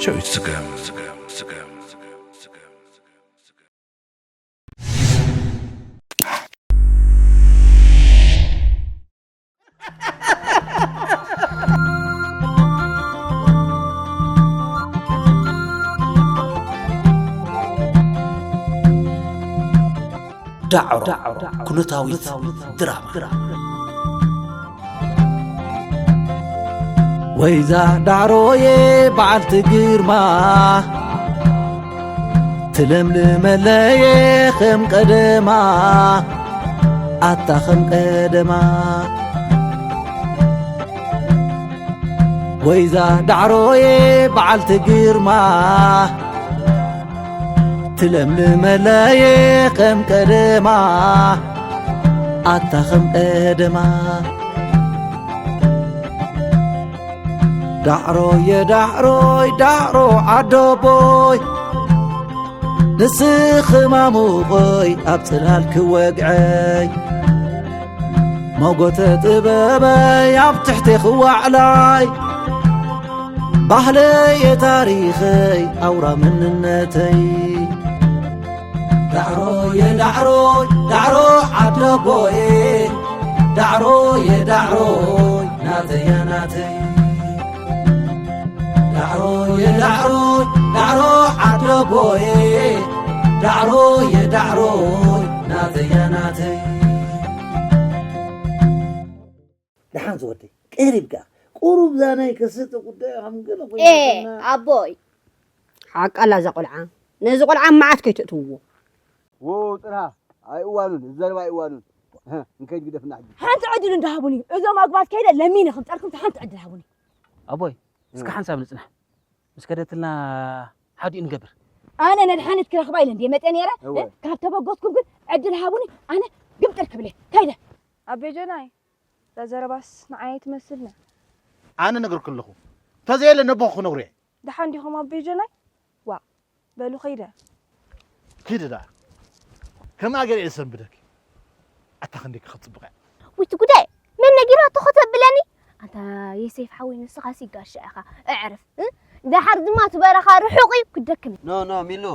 ጨዊት ስገም። ዳዕሮ ኩነታዊት ድራማ። ወይዛ ዳዕሮዬ በዓልቲ ግርማ፣ ትለምልመለየ ከም ቀደማ፣ ኣታ ከም ቀደማ። ወይዛ ዳዕሮዬ በዓልቲ ግርማ፣ ትለምልመለየ ከም ቀደማ፣ ኣታ ከም ቀደማ። ዳዕሮየ ዳዕሮይ ዳዕሮ ዓደቦይ፣ ንስኺ ማሙቐይ ኣብ ጽላል ክወግዐይ፣ መጎተ ጥበበይ ኣብ ትሕቲ ክዋዕላይ፣ ባህለየ ታሪኸይ ኣውራ መንነተይ። ዳዕሮየ ዳዕሮይ ዳዕሮ ዓደቦየ፣ ዳዕሮየ ዳዕሮይ ናተያ ናተይ። ዳዕሮየ ዳዕሮይ ዳዕሮ ዓደቦየ፣ ዳዕሮየ ዳዕሮይ ናተያ ናተይ። ደሓን ዝወደይ፣ ቀሪብካ ቁሩብ ዛናይ ከሰተ ጉዳይ ከም ገለ ኮይኑ ኤ፣ ኣቦይ። ሓቃላ እዛ ቆልዓ። ነዚ ቆልዓ መዓት ከይተእትውዎ። ዎ፣ ጥራ፣ ኣይእዋኑን፣ ዘረባ ኣይእዋኑን። እህ፣ እንከይድ ግደፍና ሕጂ። ሓንቲ ዕድል እንዳሃቡኒ፣ እዞም ኣግባት ከይደ ለሚነ ክምጠርኩም ሓንቲ ዕድል ሃቡኒ። ኣቦይ፣ እስከ ሓንሳብ ንጽናሕ። ምስ ከደትልና ሓዲኡ ንገብር። ኣነ ነድሓነት ክረኽባ ኢለ እንድየ መጤ ነይረ። እወ። እ፣ ካብ ተበገስኩም ግን ዕድል ሃቡኒ፣ ኣነ ግምጥል ክብለ። ከይደ። ኣቤ ጀናይ፣ እዛ ዘረባስ ንዓይ ኣይትመስልን። ኣነ ነግርኩ ኣለኹ። ተዘየለ ነቦኹ ክነግሩ እየ። ደሓን ዲኹም ኣቤ ጀናይ? ዋእ፣ በሉ ኸይደ። ኪድ ደኣ። ከምኣ ገለ እየ ዝሰንብደኪ። ኣታ ክንደይ ክትጽብቕ እያ። ውይቲ ጉዳይ፣ መን ነጊራቶ ከተብለኒ? ኣንታ የሴፍ ሓወይ ንስኻሲ ጋሻ ኢኻ። እዕርፍ፣ እ? ደሓር ድማ እቲ በረኻ ርሑቕ እዩ፣ ክደክም እዩ። ኖ፣ ኖ፣ ሚሉ፣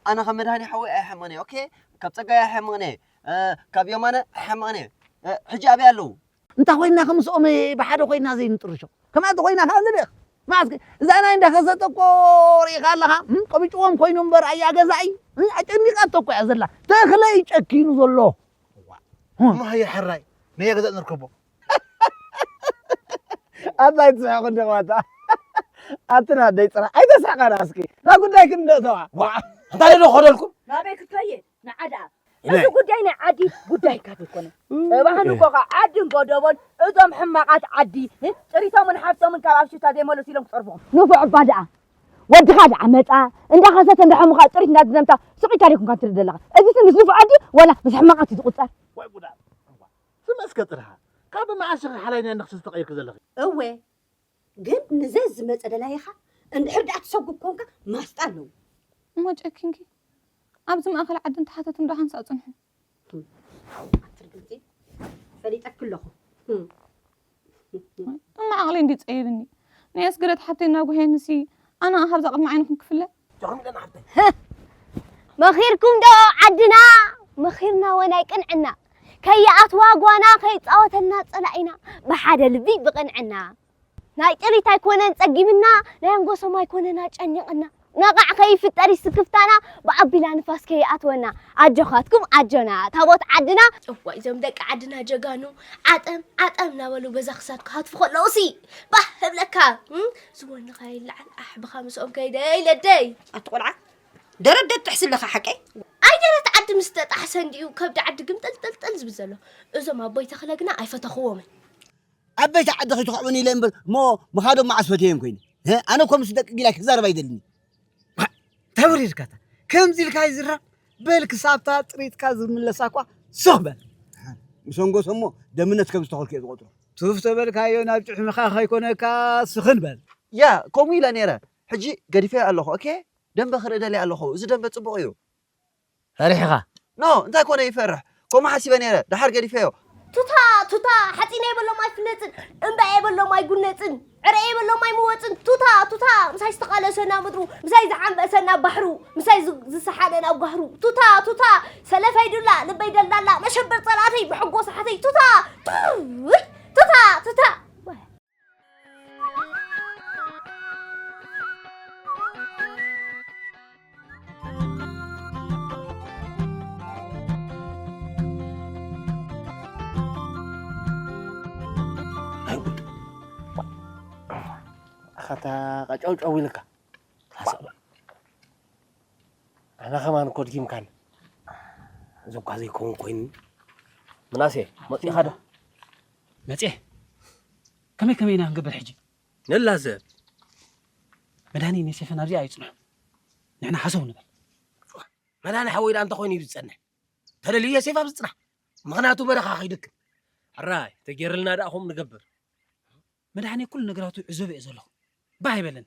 ኣነ ካብ መድሃኒ ሓወይ ኣይሓምቕን እየ፣ ኦኬ? ካብ ጸጋይ ኣይሓምቕን እየ፣ እ፣ ካብ የማነ ኣይሓምቕን እየ። እ፣ ሕጂ ኣበይ ኣለዉ? እንታይ ኮይና ከምስኦም ብሓደ ኮይና ዘይንጥርሾ? ከምኣ እንተኮይና ከኣ ንልእኽ። መዓስ ከ-፣ እዛ ናይ እንዳ ከሰተ እኮ ርኢኻ ኣለኻ? እም፣ ቆቢጭዎም ኮይኑ እምበር ኣያ ገዛኢ፣ እም፣ ኣጨኒቓቶ እኮ እያ ዘላ። ተኽለይ ጨኪኑ ዘሎ። እዋ። እም። እሞ ሃየ ሕራይ፣ ነየ ገዛእ ንርከቦ። ኣታ ኣይትስሕቕ እንዲኻ ዋታ። ኣትና ኣደይ ጽራሕ ኣይተስሕቐና እስኪ። ናብ ጉዳይ ክንደእተዋ። ዋ፣ እንታይ ዶ ኸደልኩም? ናበይ ክትከይድ? ንዓዳ። ነይ። እዚ ጉዳይ ናይ ዓዲ ጉዳይካ ዘይኮነ። እም። እባህን እኮ ኸዓ ዓድን ጎደቦን እዞም ሕማቓት ዓዲ፣ እ? ጥሪቶምን ሓፍቶምን ካብ ኣብ ሽታ ዘይመለሱ ኢሎም ክጸርፉኹም። ንፉዕ እባ ደኣ። ወድኻ ደኣ መጻ፣ እንዳኸሰተ እንዳሐሙኻ ጥሪት እንዳትዘምታ ሱቕ ኢልካ ደይኮንካ ትርኢ ዘለኻ። እዚ ስም ምስ ንፉዕ ዓዲ ወላ ምስ ሕማቓት እዩ ዝቑጸር? ዋይ ጉዳት። ስም እስከ ጥርሃ። ካብ መዓስ ኢኺ ሓላይና ንኽሰስ ተቐይርኪ ዘለኺ? እወ። ግን ንዘ ዝመጸ ደላይኻ እንድሕር ደኣ ትሰጉ ኮንካ ማስጣ ኣለዎ። እሞ ጨኪንኪ ኣብዚ ማእኸል ዓዲ እንተሓተትም ዶ ሓንሳእ ጽንሑ? ኣትርግምቲ ፈሊጠኪ ኣለኹ። እማ ዓቕለይ እንዲ ጸይብኒ። ናይ ኣስገደት ሓብተይ እናጉሃየንሲ ኣነ ኣብዛ ቅድሚ ዓይንኹም ክፍለ? ጆኽም ኢለና ሓብተይ። መኺርኩም ዶ ዓድና? መኺርና ወናይ ቅንዕና። ከይኣትዋ ጓና ከይጻወተልና ጸላኢና። ብሓደ ልቢ ብቕንዕና። ናይ ጥሪት ኣይኮነን ጸጊምና፣ ናይ ኣንጎሶም ኣይኮነን ኣጨኒቕና። ነቓዕ ከይፍጠር እዩ ስክፍታና፣ ብኣቢላ ንፋስ ከይኣትወና። ኣጆኻትኩም ኣጆና፣ ታቦት ዓድና። እዋይ፣ እዞም ደቂ ዓድና ጀጋኑ፣ ዓጠም፣ ዓጠም እናበሉ በዛ ክሳድ ክሃትፉ ከለዉሲ፣ ባህ እብለካ። እም? ዝወንኻ ይለዓል፣ ኣሕ፣ ብኻ ምስኦም ከይደ ኢለ ኣደይ። ኣቲ ቆልዓ፣ ደረት ዶ ትጥሕሲ ኣለኻ ሓቀይ? ኣይ፣ ደረት ዓዲ ምስ ተጣሕሰ እንድዩ ከብዲ ዓዲ ግምጥልጥልጥል ዝብል ዘሎ። እዞም ኣቦይ ተኽለ ግና ኣይፈተኽዎምን። ዓበይቲ ዓዲ ከይትኹዕቡኒ ኢለ እምበር፣ እሞ ምኻዶም መዓስ ፈትየዮም ኮይነ? እ? ኣነ እኮ ምስ ደቂ ጊላይ ክዛረብ ኣይደልን። ዋ፣ እንታይ ወሪድካ እታ? ከምዚ ኢልካ ይዝረብ? በል ክሳብታ ጥሪትካ ዝምለሳ እኳ ስኽ በል። ምስ ኣንጎሶ እሞ ደምነት ከም ዝተኸልኩ እየ ዝቖጽሮ። ቱፍ ተበልካዮ ናብ ጭሕምኻ ከይኮነካ ስኽን በል። ያ፣ ከምኡ ኢለ ነይረ። ሕጂ ገዲፈዮ ኣለኹ፣ ኦኬ? ደንበ ክርኢ ደልየ ኣለኹ። እዚ ደንበ ጽቡቕ እዩ። ፈሪሕኻ? ኖ፣ እንታይ ኮነ ይፈርሕ? ከምኡ ሓሲበ ነይረ፣ ደሓር ገዲፈዮ። ቱታ ቱታ፣ ሓፂነይ በሎም ኣይፍለፅን፣ እምባየ በሎም ኣይጉነፅን፣ ዕረየ በሎም ኣይምወፅን። ቱታ ቱታ፣ ምሳይ ዝተቓለሰና ምድሩ፣ ምሳይ ዝዓንበሰና ባሕሩ፣ ምሳይ ዝ- ዝሰሓነ ናብ ጋህሩ። ቱታ ቱታ፣ ሰለፈይ ዱላ፣ ልበይ ደልዳላ፣ መሸበር ፀላእተይ፣ መሐጎሲ ሓተይ። ቱታ ቱይ፣ ቱታ ቱታ። ኣኻታ ቀጨውጨው ኢልካ ሓሳብ ኣና ከማን ኮድጊምካን። እዚ እኳ ዘይከውን ኮይኑ። ምናሴ፣ መፂኻ ዶ? መፅየ። ከመይ ከመይ ኢና ክንገብር ሕጂ? ንላዘብ። መድሃኒን የሴፍን ኣብዚኣ ይፅንሑ። ንሕና ሓሰው ንበል። መድሃኒ ሓወይ ደኣ እንተኾይኑ እዩ ዝፀንሕ። ተደልዩ የሴፍ ኣብዚ ፅናሕ። ምኽንያቱ በረኻ ከይድክም። ሕራይ፣ ተጌርልና ደኣ ከምኡ ንገብር። መድሃኒ ኩሉ ነገራቱ ዕዘብ እየ ዘለኹ። ባህ ኣይበለን።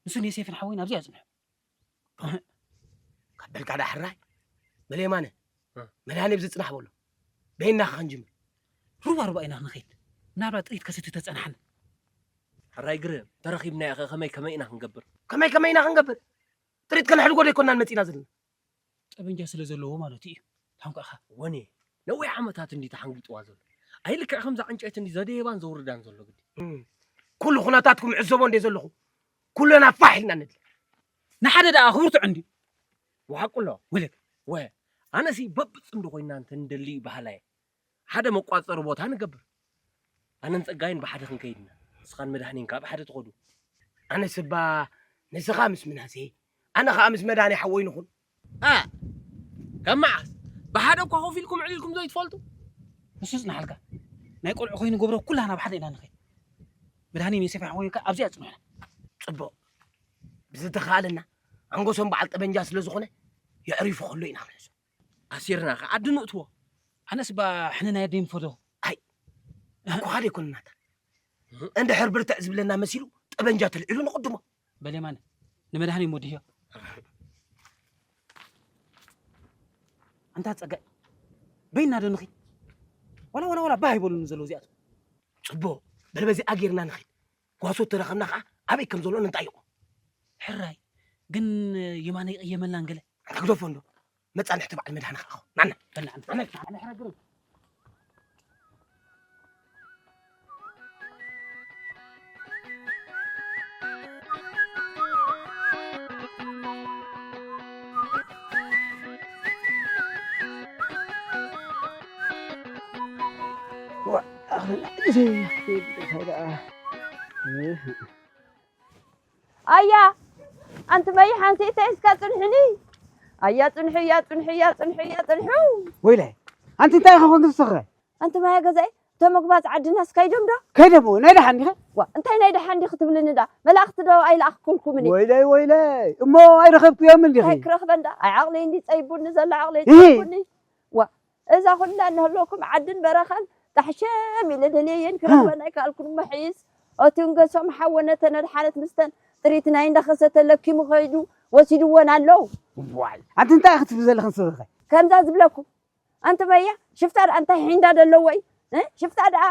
ንሱን የሴፍን ሓወይን ኣብዚኣ ይፅንሑ። ካብ በልካ ደኣ ሕራይ። በል የማነ፣ እ። መድሃኒ ኣብዚ ፅናሕ በሎ። በይና ኸ ክንጅምር? ሩባ ሩባ ኢና ክንኸይድ። ምናልባት ጥሪት ከሰቲ ተፀናሕና። ሕራይ ግርም፣ ተረኺብና ኢኸ ከመይ ከመይ ኢና ክንገብር? ከመይ ከመይ ኢና ክንገብር? ጥሪት ከነሕድጎ ዶ ኣይኮናን መፂና ዘለና? ጠበንጃ ስለ ዘለዎ ማለቱ እዩ። ታንኳ ኢኻ። ወኔ፣ ነዊሕ ዓመታት እንዲ ተሓንጊጥዋ ዘሎ። ኣይልክዕ ከምዛ ዕንጨይቲ እንዲ ዘደየባን ዘውርዳን ዘሎ ግዲ። እም። ኩሉ ኩነታትኩም ዕዘቦ እንደ ዘለኹ፣ ኩለና ፋሕ ኢልና ንድለ። ንሓደ ደኣ ክብርትዖ እንዲ። ወሓቁ ኣሎ። ወለክ። ወ፣ ኣነሲ በብፅምዲ ኮይና እንተ ንደሊ በሃላ እየ። ሓደ መቋፀሪ ቦታ ንገብር። ኣነን ፀጋይን ብሓደ ክንከይድ ኢና። ንስኻን መድሃኒን ከዓ ብሓደ ትኸዱ። ኣነስ እባ ንስኻ ምስ ምናሴ፣ ኣነ ኸዓ ምስ መድሃኒ ሓወይ ንኹን። ኣ፣ ካብ መዓስ? ብሓደ እኳ ኮፍ ኢልኩም ዕሊልኩም ዘይትፈልጡ? ንሱ ይፅናሓልካ። ናይ ቆልዑ ኮይኑ ገብሮ ኩላህና ብሓደ ኢና ንኸይድ። መድሃኒን የሴፍን ሓወይ ከዓ ኣብዚኣ ፅንሑና። ፅቡቕ። ብዝተኻእለና፣ ኣንጎሶም በዓል ጠበንጃ ስለ ዝኾነ፣ የዕሪፉ ከሎ ኢና ክንሕዞ። ኣሲርና ከ ዓዲ ንእትዎ። ኣነስ ባ ሕነ ናይ ኣደይ ምፈደኹ። ኣይ፣ ኣኳ ሓደ ኣይኮንናታ። እንድሕር ብርትዕ ዝብለና መሲሉ ጠበንጃ ተልዒሉ ንቕድሞ። በል የማነ፣ ንመድሃኒም ወዲህዮ። ኣንታ ጸጋይ፣ በይና ዶ ንኺድ? ዋላ ዋላ ዋላ ባህ ኣይበሉን ዘለዉ እዚኣቶም። ጽቡቕ፣ በል በዚኣ ጌርና ንኺድ። ጓሶት ተረኸብና ኸዓ ኣበይ ከም ዘሎ ንጠይቖ። ሕራይ፣ ግን የማነ ይቕየመላን ገለ። ኣንታ ግደፎ እንዶ። መጻንሕቲ በዓል መድሃኒ ኸኣ። ናና። በል ንዓና። ኣነ፣ ኣነ ሕራይ ግርም። ዋ፣ ኣኽል፣ እዚ፣ እንታይ ደኣ? ኣያ፣ ኣንቲ መይ ሓንሰይተይ እስካ ጽንሕኒ። ኣያ፣ ጽንሑ፣ እያ፣ ጽንሑ፣ እያ፣ ጽንሑ፣ እያ፣ ጽንሑ። ወይለይ፣ ኣንቲ እንታይ ኢኻ ኮንክ ዝሰኽረ? ኣንቲ ማያ ገዛኢ፣ እቶም መግባጽ ዓድናስ ከይዶም ዶ? ከይዶም፣ ናይ ደሓን ዲኸ? ዋ፣ እንታይ ናይ ደሓን ዲኺ ትብልኒ ዳ? መላእኽቲ ዶ ኣይለኣኽኩልኩምን? ወይለይ፣ ወይለይ፣ እሞ ኣይረኸብኩዮምን ዲኺ? እንታይ ክረኽበን ዳ? ኣይ ዓቕለይ እንዲ ጸይቡኒ ዘሎ ዓቕለይ እሂ። ጸይቡኒ። ዋ፣ እዛ ኩላ እናህለወኩም ዓድን በረኻን ጣሕሸም ኢለ ደልየየን ክረኽበን ኣይከኣልኩን። እሞ ሕይስ፣ እቲ እንገሶም ሓወ ነተን ኣድሓነት ምስተን ጥሪት ናይ እንዳኸሰተ ለኪሙ ኸይዱ ወሲድወን ኣለዉ። ዋይ፣ ኣንቲ እንታይ ኢኺ ትብሊ ዘለኺ ንስኺ ኸ? ከምዛ ዝብለኩም። ኣንቲ መያ፣ ሽፍታ ደኣ እንታይ ሒንዳ ደለዎ እዩ? እ? ሽፍታ ደኣ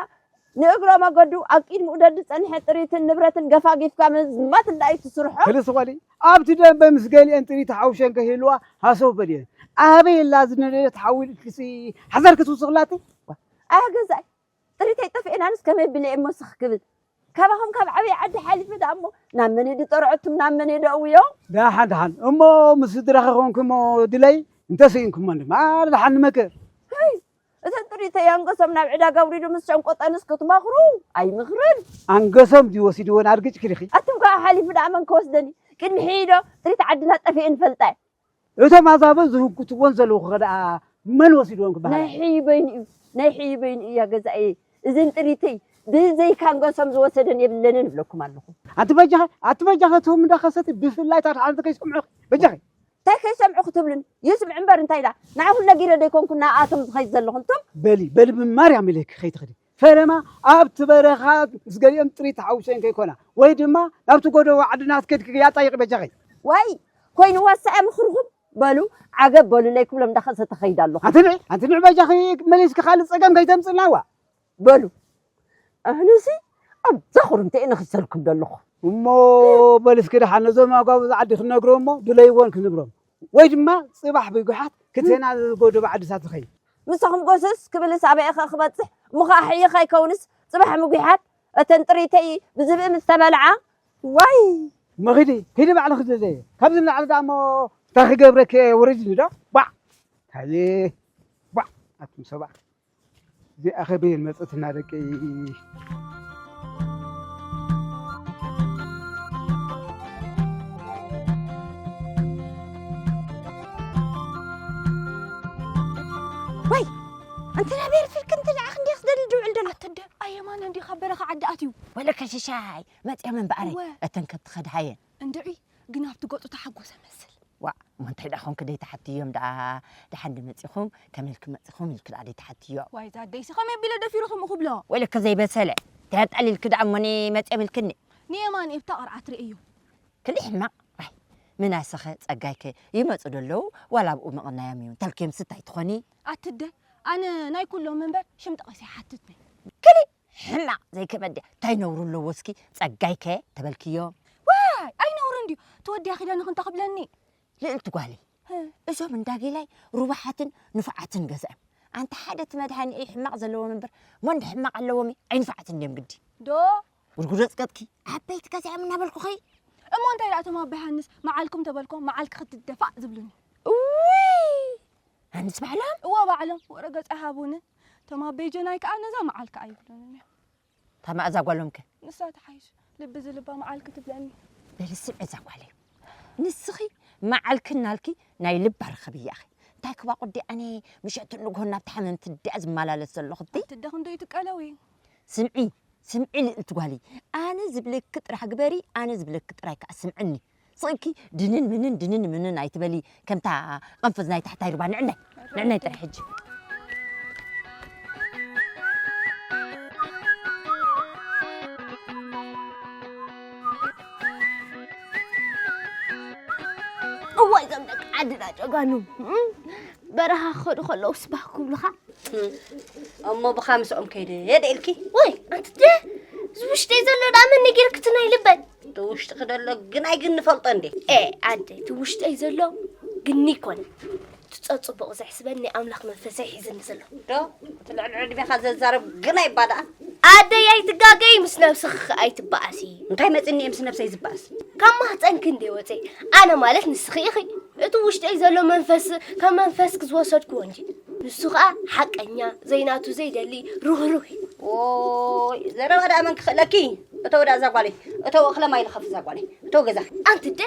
ንእግሮ መገዱ ኣብ ቂድሚኡ ደድ ዝጸንሐ ጥሪትን ንብረትን ገፋጊፍካ ምዝማት እንዳ እዩ ትስርሖ። ክልስ ኾሊ፣ ኣብቲ ደንበ ምስ ገሊአን ጥሪት ሓውሸን ከይህልዋ ሃሰው በልየን። ኣበይ ኣላ ዝነደደ ተሓዊልክሲ ሓዘር ክትውስኽላቲ? ኣያ ገዛይ፣ ጥሪተይ ጠፊኤናንስ ከመይ ብለ እሞ ስኽ ክብል? ካባኹም ካብ ዓብዪ ዓዲ ሓሊፈ ደኣ እሞ ናብ መን እየ ድጠርዖ እቱም ናብ መን እየ ደእውዮ? ደሓን ደሓን እሞ ምስ ስድራኺ ኮንኩሞ ድለይ እንተስኢንኩሞን ድማ ደሓን ንመክር። እተን ጥሪተይ ኣንገሶም ናብ ዕዳጋ ኣውሪዱ ምስ ሸንቆጠንስ ክትመኽሩ ኣይምኽርን። ኣንገሶም ድዩ ወሲድወን ኣድግጭ ክዲኺ? ኣቱም ከዓ ሓሊፉ ደኣ መን ክወስደኒ? ቅድሚ ሕይዶ ጥሪት ዓድና ጠፊኤን ፈልጣ እየ። እቶም ኣዛብእ ዝህንኩትወን ዘለዉ ከ ደኣ መን ወሲድወን ክበሃል? ናይ ሕይ በይኑ እዩ፣ ናይ ሕይ በይኑ እያ ገዛኤ። እዘን ጥሪተይ ብዘይካ ኣንገሶም ዝወሰደን የብለንን እብለኩም ኣለኹ። ኣቲ በጃኸ ኣቲ በጃኸ እቶም እንዳኸሰቲ ብፍላይ ታድሓንቲ ከይሰምዑ በጃኸ እንታይ ከይሰምዑ ክትብሉኒ? ይስምዑ እምበር እንታይ ኢላ? ንዓኹም ነጊረ ዶ ኣይኮንኩን ንኣቶም ዝኸይድ ዘለኹ? እንቶም በሊ በሊ ብማርያም ኢለኪ ከይትኸዲ። ፈለማ ኣብቲ በረኻ ምስ ገሊኦም ጥሪት ተሓዊሰን ከይኮና ወይ ድማ ናብቲ ጎደቦ ዓዲ ናት ከድኪ ኣጣይቂ በጃኺ። ዋይ ኮይንዋሳ እያ ምኽርኹም። በሉ ዓገብ በሉ፣ ለይክብሎም እንዳኸሰ ተኸይድ ኣለኹ። ኣንቲ ንዕ ኣንቲ ንዕ በጃኺ፣ መሊስኪ ካልእ ጸገም ከይተምጽእና። ዋ በሉ ኣህንሲ ኣብዛ ኩርምተ እየ ነኺሰልኩም ዘለኹ። እሞ በልስኪ ደሓን ነዞም ኣጓብዝ ዓዲ ክንነግሮም እሞ ድለይዎን ክንብሮም፣ ወይ ድማ ጽባሕ ብጉሓት ክትህና ዝጎደቦ ዓድታት ትኸይድ። ምሳኹም ጎስስ ክብልስ ኣበይ ኢኸ ክበጽሕ? እሞ ኸዓ ሕይኽ ኣይከውንስ ጽባሕ ምጉሓት እተን ጥሪተይ ብዝብኢ ምስ ተበልዓ። ዋይ መኺዲ ሂዲ ባዕልኺ ዘዘየ ካብዚ ንላዕሊ ደኣ እሞ እንታይ ክገብረኪ እየ? ውርጅኒ ዶ ባዕ። ታየ ባዕ ኣቱም ሰባ እዚኣ ኸበየን መጸትና ደቂ። ወይ ኣንቲ ናበይ ርፊድክን ትልዓኽ እንዲኽስ ደሊ ድውዕል ደሎ። ኣተደ ኣየማን እንዲ ካብ በረኻ ዓዲ ኣትዩ። ወለከ ሽሻይ መጽኦም እምበኣረይ እወ። እተን ከብቲ ኸድሃየን። እንድዒ ግን ኣብቲ ገጹ ተሓጎሰ መስል። ዋእ እሞ እንታይ ደኣ ኾንኪ ደይትሓትዮም ደኣ? ደሓን ዶ መጺኹም? ከመይ ኢልኪ መጺኹም ኢልኪ ደኣ ደይትሓትዮ? ዋይ እዛ ኣደይሲ ኸመይ ኣቢለ ደፊሩ ከምኡ ክብሎ? ወይለከ ዘይበሰለ እንታይ ኣጣሊልኪ ደኣ እሞ ንመጺኦም ኢልክኒ? ንየማን እብታ ቐርዓት ርእዮ። ክንደይ ሕማቕ ዋይ። ምናሰኸ ጸጋይከ ይመጹ ዶ ኣለዉ ዋላ ኣብኡ ምቕናዮም እዩ እንተልክዮምስ እንታይ ትኾኒ? ኣትደ ኣነ ናይ ኩሎም እምበር ሽም ጠቒሰ ኣይሓትትን። ክንደይ ሕማቕ ዘይከበደ እንታይ ነውሪ ኣለዎ እስኪ ጸጋይከ ተበልክዮ? ዋይ ኣይነውርን ድዩ እቲ ወዲ ኣኺዳንኺ እንታይ ክብለኒ? ልእልቲ ጓለይ እዞም እንዳጊላይ ሩባሓትን ንፉዓትን ገዝኦም ኣንታ ሓደ እቲ መድሃኒኤይ ሕማቕ ዘለዎም እምበር ሞንድ ሕማቕ ኣለዎም እዩ ኣይንፉዓትን እንድዮም ግዲ። ዶ ውርጉዶ ጽቀጥኪ ዓበይቲ ገዚኦም እናበልኩኺ። እሞ እንታይ ደኣ እቶም ኣባ ዮሃንስ መዓልኩም ተበልኮም መዓልኪ ክትደፋእ ዝብሉኒ? እውይ ኣንስ ባዕሎም እዎ ባዕሎም ወረገጽ ኣይሃቡኒ። እቶም ኣበይ ጀናይ ከኣ ነዛ መዓልኪ ኣይብሉንን እዮም። እታ መኣዛ ጓሎም ከ? ንሳ ትሓይሽ ልቢ ዝልባ መዓልኪ ትብለኒ። በሊ ስምዒ እዛ ጓለይ ንስኺ መዓልኪ እናልኪ ናይ ልባ ርኸብያ ኢኺ። እንታይ ክባ ቁዲ ኣነ ምሸትን ንግሆን ናብቲ ሓመምቲ ድኣ ዝመላለስ ዘለኹ ብቲ ኣትደ ክንዶ ይትቀለው እዩ። ስምዒ ስምዒ ልእልቲ ጓለይ ኣነ ዝብለኪ ጥራሕ ግበሪ ኣነ ዝብለኪ ጥራይ ከዓ ስምዕኒ ስቕኪ ድንን ምንን ድንን ምንን ኣይትበሊ ከምታ ቐንፍዝ ናይ ታሕታይ ሩባ ንዕናይ ንዕናይ ጥራሕ ሕጂ እዋይ እዞም ደቂ ዓድና ጨጋኑ በረኻ ክኸዱ ከለውስ ባህ ክብሉኻ። እሞ ብኻ ምስኦም ከይደ ደ ኢልኪ? ወይ ኣንቲ ደ እዚ ውሽጠይ ዘሎ ደኣ መን ነጊርኪ እቲ ናይ ልበይ? እቲ ውሽጥኺ ዘሎ ግን ኣይግን ንፈልጦ እንዴ? ኤ ኣደ እቲ ውሽጠይ ዘሎ ግኒ ይኮነ እቲ ጸጽቡቕ ዘሕስበኒ ኣምላኽ መንፈሰይ ሒዝኒ ዘሎ። ዶ እቲ ልዕሊ ዕድሜኻ ዘዛረብ ግን ኣይባዳኣ። ኣደይ ኣይትጋገይ ምስ ነብስኺ ኣይትበኣሲ። እንታይ መጽኒ እየ ምስ ነብሰይ ዝበኣስ? ካብ ማህፀንኪ እንዴ ወፀ ኣነ ማለት ንስኺ ኢኺ። እቲ ውሽጠይ ዘሎ መንፈስ ካብ መንፈስኪ ዝወሰድክዎ እንጂ ንሱ ኸዓ ሓቀኛ ዘይናቱ ዘይደሊ ርህሩህ እዩ። ኦይ ዘረባ ደኣ መን ክኽእለኪ? እተው ደኣ እዛ ጓለይ እተው እኽለ ማይ ልኸፍ እዛ ጓለይ እተው ገዛኺ። ኣንቲ ደ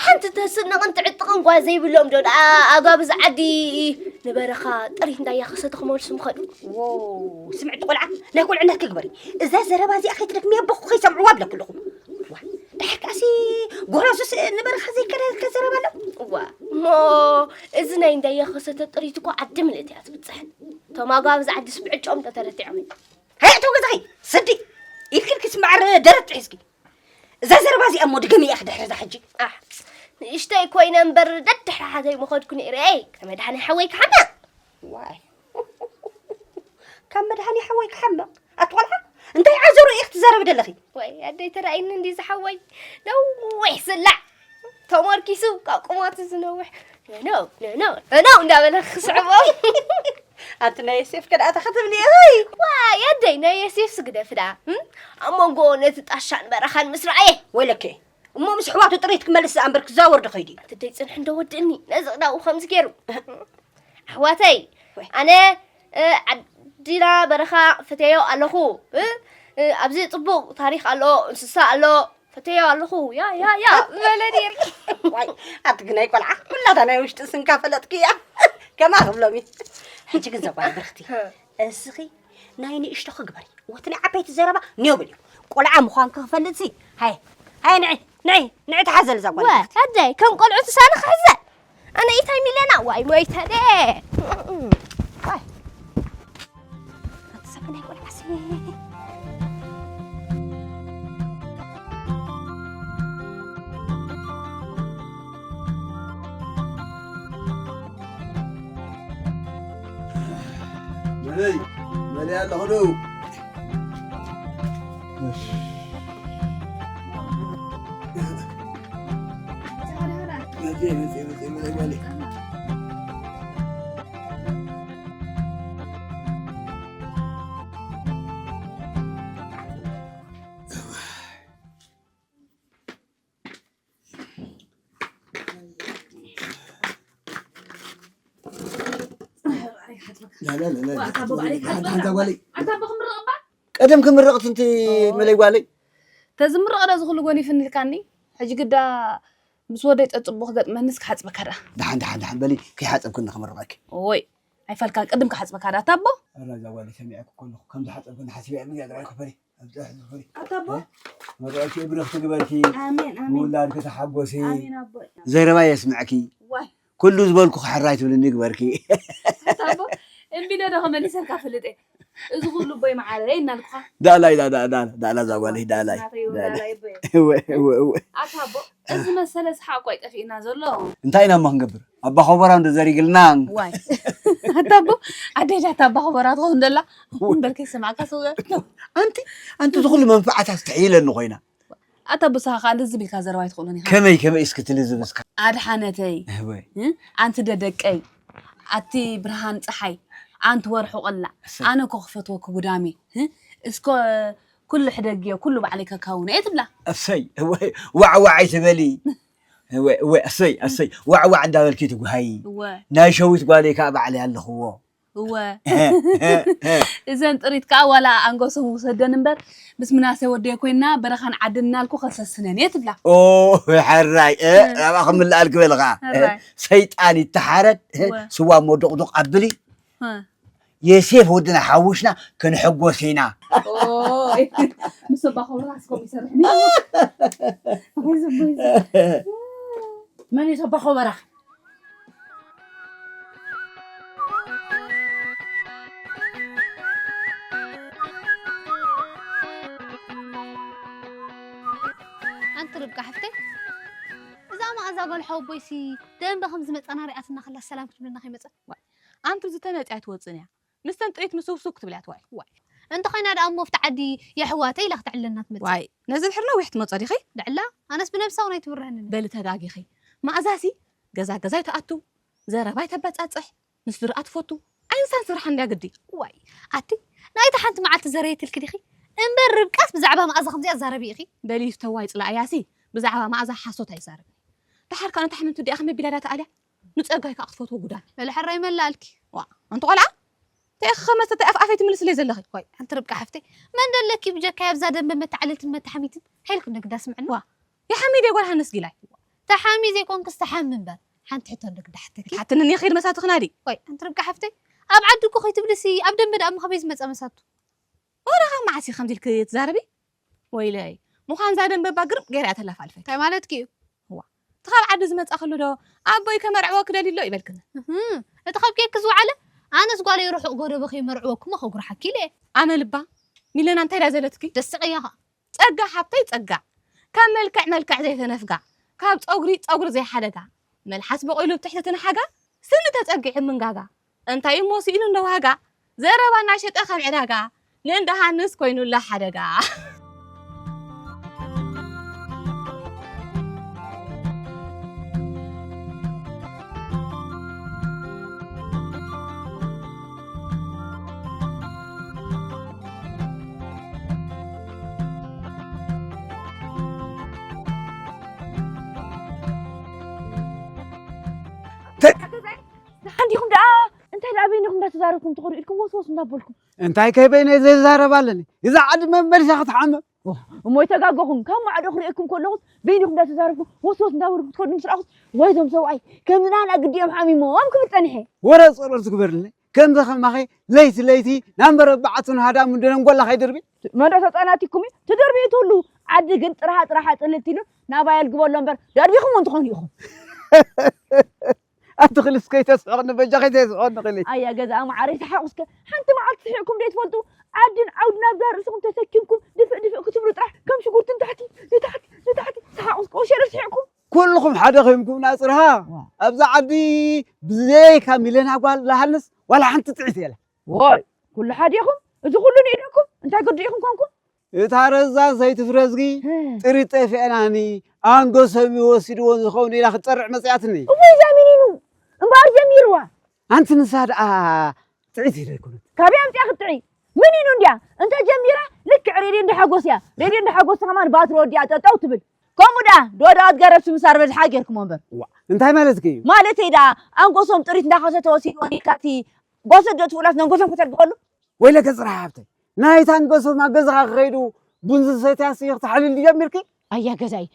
ሓንቲ ተስንቕን ትዕጥቕን ጓል ዘይብሎም ዶ ደኣ ኣጋብዝ ዓዲ ንበረኻ ጥሪት እንዳያኸሰቱ ክመልሱ ምኸዱ። ዎው ስምዕቲ ቆልዓ ናይ ቁልዕነትኪ ግበሪ። እዛ ዘረባ እዚኣ ከይትደግምያ ኣቦኹ ከይሰምዕዋ እብለኪ ኣለኹ። ዋ ደሓር ከኣሲ ጎረሱስ ንበረኻ ዘይከደ ከዘረባ ኣሎ። እዋ እሞ እዚ ናይ እንዳየ ከሰተ ጥሪት እኮ ዓዲ ምልእቲ እያ ትብፅሕ። እቶም ኣጓብዝ ዓድስ ብዕጫኦም ዶ ተረቲዖም እዮም። ሃይ እተው ገዛኺ ስዲ ኢድክን ክስማዕር ደረት ጥሒስኪ። እዛ ዘረባ እዚኣ እሞ ድገምያ ክድሕሪ እዛ ሕጂ። ኣሕ ንእሽተይ ኮይነ እምበር ደድሕሪ ሓተይ ምኸድኩ ነይረ። ከመድሓኒ ሓወይ ክሓምቕ። ዋይ ካብ መድሓኒ ሓወይ ክሓምቕ ኣቲ ቆልዓ እንታይ ዓዘሩ ኢኽ ትዛረቢ ደለኺ? ወይ ኣደይ ተራእይኒ እንዲ ዝሓወይ ነዊሕ ስላዕ ተመርኪሱ ካብ ቁመቱ ዝነውሕ ነነው ነነው ነነው እንዳበለ ክስዕቦ ኣቲ ናይ ዮሴፍ ከ ደኣ ተኸትብኒ እይ ዋይ ኣደይ ናይ ዮሴፍ ስግደፍ ደኣ እም? ኣብ መንጎ ነቲ ጣሻን በረኻን ምስ ረኣየ ወይለከ እሞ ምስ ኣሕዋቱ ጥሪት ክመልስ ዝኣ እምበር ክዛወር ዶ ኸይዱ እዩ ኣቲ ደይ ጽንሕ እንዶ ወድእኒ ነዚ ቅዳኡ ከምዚ ገይሩ ኣሕዋተይ ኣነ ዓዲና በረኻ ፈተዮ ኣለኹ ኣብዚ ፅቡቅ ታሪክ ኣሎ እንስሳ ኣሎ ፈተዮ ኣለኹ ያ ያ ያ ዝበለ ነይሩ ኣቲ ግናይ ቆልዓ ኩላታ ናይ ውሽጢ ስንካ ፈለጥክያ ከማ ክብሎም እዩ ሕጂ ግን ዘጓል ብርክቲ እስኺ ናይ ንእሽቶ ክግበሪ ወቲ ናይ ዓበይቲ ዘረባ ኔው በልዮ ቆልዓ ምዃንኪ ክፈልጥሲ ሃየ ሃየ ንዒ ንዒ ንዒ ተሓዘል እዛ ጓል ኣደይ ከም ቆልዑ ትሳነ ክሕዘ ኣነ ኢታይ ሚለና ዋይ ሞይተ ደ ኣበይ መለይ ኣለኹ ዶ? መፅየ፣ መፅየ፣ መፅየ፣ መለይ፣ መለይ። ላ፣ ላ፣ ላ፣ ላ፣ ዋ፣ ኣታ ኣቦ፣ ባዕለይ ሓንቲ፣ ሓንቲ ክሓጽበካ። ጓለይ። ኣታ ኣቦ፣ ክምረቕ እባ? ቀደም ክምረቕ እቲ ኦ። መለይ ጓለይ። ተዝምረቕ ዶ ዝኹሉ ጎኒፍኒ ኢልካኒ? ሕጂ ግዳ ምስ ወደይ ጸጽቦ ክገጥመንስ ክሓጽበካ ደኣ። ደሓን፣ ደሓን፣ ደሓን በሊ፣ ከይሓጸብክኒ ክምርቐኪ። ኦይ፣ ኣይፈልካን፣ ቅድም ክሓጽበካ ደኣ፣ ኣታ ኣቦ። ኣረ፣ እዛ ጓለይ ሰሚዐኪ ከለኹ፣ ከም ዝሓጸብክኒ ሓሲበ እየ፣ ግን ገዛ ኣይኮፈሪ። ኣብዚ ጥራሕ ዝፈሪ። ኣታ ኣቦ። እ? መርዓውቲ ብሩኽቲ ግበርኪ። ኣሜን፣ ኣሜን። ምውላድ ከተሓጎሲ። ኣሜን ኣቦ። ዘረባ የስምዕኪ። ዋይ። ኩሉ ዝበልኩ ሕራይ ትብልኒ ግበርኪ። ኣታ ኣቦ፣ እምቢ ዶ ዶ መሊሰልካ ፈልጥ እየ። እዚ ኩሉ ቦይ መዓረ እናልኩኻ። ዳላይ፣ ዳ-፣ ዳ-፣ ዳ-፣ ዳላ እዛ ጓለይ፣ ዳላይ። ናተይ ዳላይ። ዳላይ ቦይ። እወ፣ እወ፣ እወ። ኣታ ኣቦ፣ እዚ መሰለ ሰሓቅ እኮ ኣይጠፊእና ዘሎ። እንታይ ኢና እሞ ክንገብር? ኣባ ኾቦራ እንዶ ዘሪግልና። ዋይ። ኣታ ኣቦ፣ ኣደይ ዳታ ኣባ ኾቦራ ትኸውን ደላ። እምበር ከይሰማዕካ ሰው። ኣንቲ፣ ኣንቲ ዝኹሉ መንፈዓት ኣስተሕይለኒ ኮይና። ኣታ ኣቦ፣ ንስኻ ከኣ እንደዚ ቢልካ ዘረባ ኣይትኽእሉን ኢኻ። ከመይ፣ ከመይ እስኪ ትልዝብ እስካ? ኣድሓነተይ። እወ። እ? ኣንቲ ደደቀይ። ኣቲ ብርሃን ጸሓይ። ኣንቲ ወርሑ ቆላ። እሰይ። ኣነ እኮ ክፈትወኪ ጉዳሜ። እ? እስኮ ኩሉ ሕደግዮ፣ ኩሉ ባዕለይ ከካውኖ እየ ትብላ። እሰይ፣ እወ፣ ዋዕ ዋዕ ኣይትበሊ። እወ፣ እወ፣ እሰይ፣ እሰይ፣ ዋዕ ዋዕ እንዳበልኪ ትጉሃዪ። እወ። ናይ ሸዊት ጓለይ ከኣ ባዕለይ ኣለኽዎ። እወ። እዘን ጥሪት ከኣ ዋላ ኣንገሶም ውሰደን እምበር፣ ምስ ምናሴ ወደየ ኮይና በረኻን ዓድን እናልኩ ከሰስነን እየ ትብላ። ኦ፣ ሕራይ፣ እ፣ እ። ናብኣ ክምልኣልኪ በልኻ። ሕራይ። ሰይጣን ይተሓረድ፣ እ፣ እወ። ስዋ እሞ ዶቕዶቕ ኣብሊ። እ። የሴፍ ወድና ሓውሽና ክንሕጎስ ኢና። ኦይ፣ ምስ ኣባ ኾብራ እስኮም ይሰርሕኒ። ኣይ፣ ዝቡይ። መን እዩ ኣባ ኾበራ? ኣንቲ ርብቃ ሓፍተይ፣ እዛ መኣዛ ጓል ሓወቦይሲ ደንበ ከም ዝመጻና ሪኣትና ከላ ሰላም ክትብለና ከይመጸት። ዋይ፣ ኣንቲ ዝተመጽያ ትወጽን እያ። ምስተን ጥሪት ምስውስው ክትብልያ ትዋይ። ዋይ። እንተኾይና ደኣ እሞ ኣብቲ ዓዲ የሕዋተይ ኢላ ክትዕለና ትመጽእ። ዋይ፣ ነዚ ድሕሪ ነዊሕ ትመጾ ዲኺ? ድዕላ? ኣነስ ብነብሳ እውን ኣይትብርህንን። በሊ ተጋጊኺ። መኣዛሲ ገዛ ገዛ ኣይትኣቱ፣ ዘረባ ኣይተበጻጽሕ፣ ንስድርኣ ትፈቱ። ኣይንሳን ስርሓ እንድያ ግዲ። ዋይ፣ ኣቲ ናይታ ሓንቲ መዓልቲ ዘረየትልኪ ዲኺ? እምበር ርብቃስ ብዛዕባ መኣዛ ከምዚኣ ትዛረቢ ኢኺ? በሊ ዝተዋይ ጽላእያሲ ብዛዕባ መኣዛ ሓሶት ኣይዛረብን። ደሓር ከኣ ነታ ሕምምቲ ዲኣ ከመይ ቢላ ድያ ተኣልያ? ንጸጋይ ከኣ ክትፈትዎ ጉዳም። በሊ ሕራይ መላእልኪ። ዋ፣ ኣንቲ ቆልዓ፣ እንታይ ኢኺ ከመሰ እንታይ ኣፍ ኣፈይ ትምልስለይ ዘለኺ? ዋይ፣ ኣንቲ ርብቃ ሓፍተይ፣ መን ደለኪ ብጀካይ ኣብዛ ደንበ መተዓለልትን መተሓሚትን? ሄልክ ንግዳ ስምዕኒ። ዋ፣ ይሓሚ ድየ ጓል ሃንስ ጊላይ? ተሓሚ ዘይኮንክስ ተሓሚ እምበር። ሓንቲ ሕቶ ንግዳ ሓተኪ። ሓትንኒ ኺድ መሳቱ ክናዲ። ዋይ፣ ኣንቲ ርብቃ ሓፍተይ፣ ኣብ ዓዲ እኮ ከይትብልሲ፣ ኣብ ደንበ ደኣ እሞ ከመይ ዝመጸ መሳቱ? ወረ ካብ መዓስ ኢኺ ከምዚ ኢልኪ ትዛረቢ? ወይለይ፣ ምዃን እዛ ደንበ እባ ግርም ገይራ እያ ተላፋልፈኪ። እንታይ ማለትኪ እዩ? እዋ፣ እቲ ካብ ዓዲ ዝመጻ ከሎ ዶ ኣቦይ ከመርዕወኪ ደልዩ ኣሎ ይበልክኒ? እህ፣ እቲ ካብ ኬክ ዝወዓለ፣ ኣነስ ጓለይ ርሑቕ ጎደቦ ከይመርዕወኪ እሞ ከጉርሓኪ ኢለ እየ። ኣመል እባ፣ ሚለና እንታይ ድያ ዘለትኪ? ደስ ስቕያ ኸኣ። ጸጋ ሓብተይ ጸጋ፣ ካብ መልክዕ መልክዕ ዘይተነፍጋ፣ ካብ ጸጉሪ ጸጉሪ ዘይሓደጋ፣ መልሓስ በቒሉ ብትሕቲ ትንሓጋ፣ ስኒ ተጸጊዑ ምንጋጋ፣ እንታይ እሞ ስኢኑ እንዶ ዋጋ፣ ዘረባ እናሸጠ ከም ዕዳጋ፣ ንእንዳ ሃንስ ኮይኑላ ሓደጋ። ደሓን ዲኹም ደኣ? እንታይ ደኣ በይንኹም እንዳተዛረብኩም ትኸዱ ኢልኩም ወስወስ እንዳበልኩም። እንታይ ከይ በይነይ ዘይዛረብ ኣለኒ? እዛ ዓዲ መመሊሳ ክትሓምም። ኦ፣ እሞ ይተጋገኹም። ካብ ማዕዶ ክርእየኩም ከለኹስ በይንኹም እንዳተዛረብኩም ወስወስ እንዳበልኩም ትኸዱ ምስ ረኣኹስ፣ ወይ እዞም ሰብኣይ ከምዚ ናና ግዲኦም ሓሚሞም ክብል ጸኒሐ። ወረ ጸሎት ትግበርልኒ። ከምዚ ከማኺ ለይቲ ለይቲ ናብ መረብ በዓቱን ሃዳሙን ደነንጎላ ከይድርቢ። መዶ ተጻናቲኩም እዩ ትደርቢ ትህሉ። ዓዲ ግን ጥርሃ ጥርሃ ጽልልት ኢሉ ናባይ ኣልግበሎ እምበር ደርቢኹም እውን ትኾኑ ኢኹም። ኣቲ ክልስ ከይተስሕቕኒ በጃ ከይተስሕቕኒ ክሊ። ኣያ ገዛ መዓረይ ተሓቑስከ ሓንቲ መዓልቲ ስሒቕኩም ደይ ትፈልጡ? ዓድን ዓውድን ኣብዛ ርእስኹም ተሰኪምኩም ድፍእ ድፍእ ክትብሉ ጥራሕ ከም ሽጉርቲ ንታሕቲ ንታሕቲ ንታሕቲ ተሓቑስከ ወሸለ ስሒቕኩም። ኩልኹም ሓደ ኮይንኩም ናጽርሃ ዋ። ኣብዛ ዓዲ ብዘይካ ሚለና ጓል ለሃንስ ዋላ ሓንቲ ጥዒት የላ። ወይ ኩሉ ሓደ ኢኹም? እዚ ኩሉ ንኢደኩም? እንታይ ግዲ ኢኹም ኮንኩም? እታ ረዛን ሰይቲ ፍረዝጊ ጥሪት ጠፊአናኒ፣ ኣንጎሶም ይወስድዎ ዝኸውን ኢላ ክትጠርዕ መጽያትኒ። እወይ፣ እዛ ሚኒኑ እምበኣር ጀሚርዋ። ኣንቲ ንሳ ደኣ ጥዒት ኢለ ኣይኮነት። ካበይ ኣምጺኣ ክትጥዒ? ሚኒኑ እንድያ እንተ ጀሚራ ልክዕ ሬድዮ እንዳ ሓጎስ እያ። ሬድዮ እንዳ ሓጎስ ከማን ባትሪ ወዲኣ ጠጠው ትብል። ከምኡ ደኣ ዶዳት ገረብ ስምሳር በዝሓ ጌርኩሞ እምበር። ዋ፣ እንታይ ማለትኪ እዩ? ማለተይ ደኣ ኣንጎሶም ጥሪት እንዳኸሰተ ወሲድዎ ኢልካቲ ጓሶት ዶ ትብላት ነንጎሶም ከተድግበሉ? ወይለከ ጽራሕ ሃብተይ፣ ናይታ ኣንጎሶም ኣብ ገዛኻ ክኸይዱ ቡን ዝሰትያስ እየ ክተሓልል ጀሚርኪ? ኣያ ገዛይ፣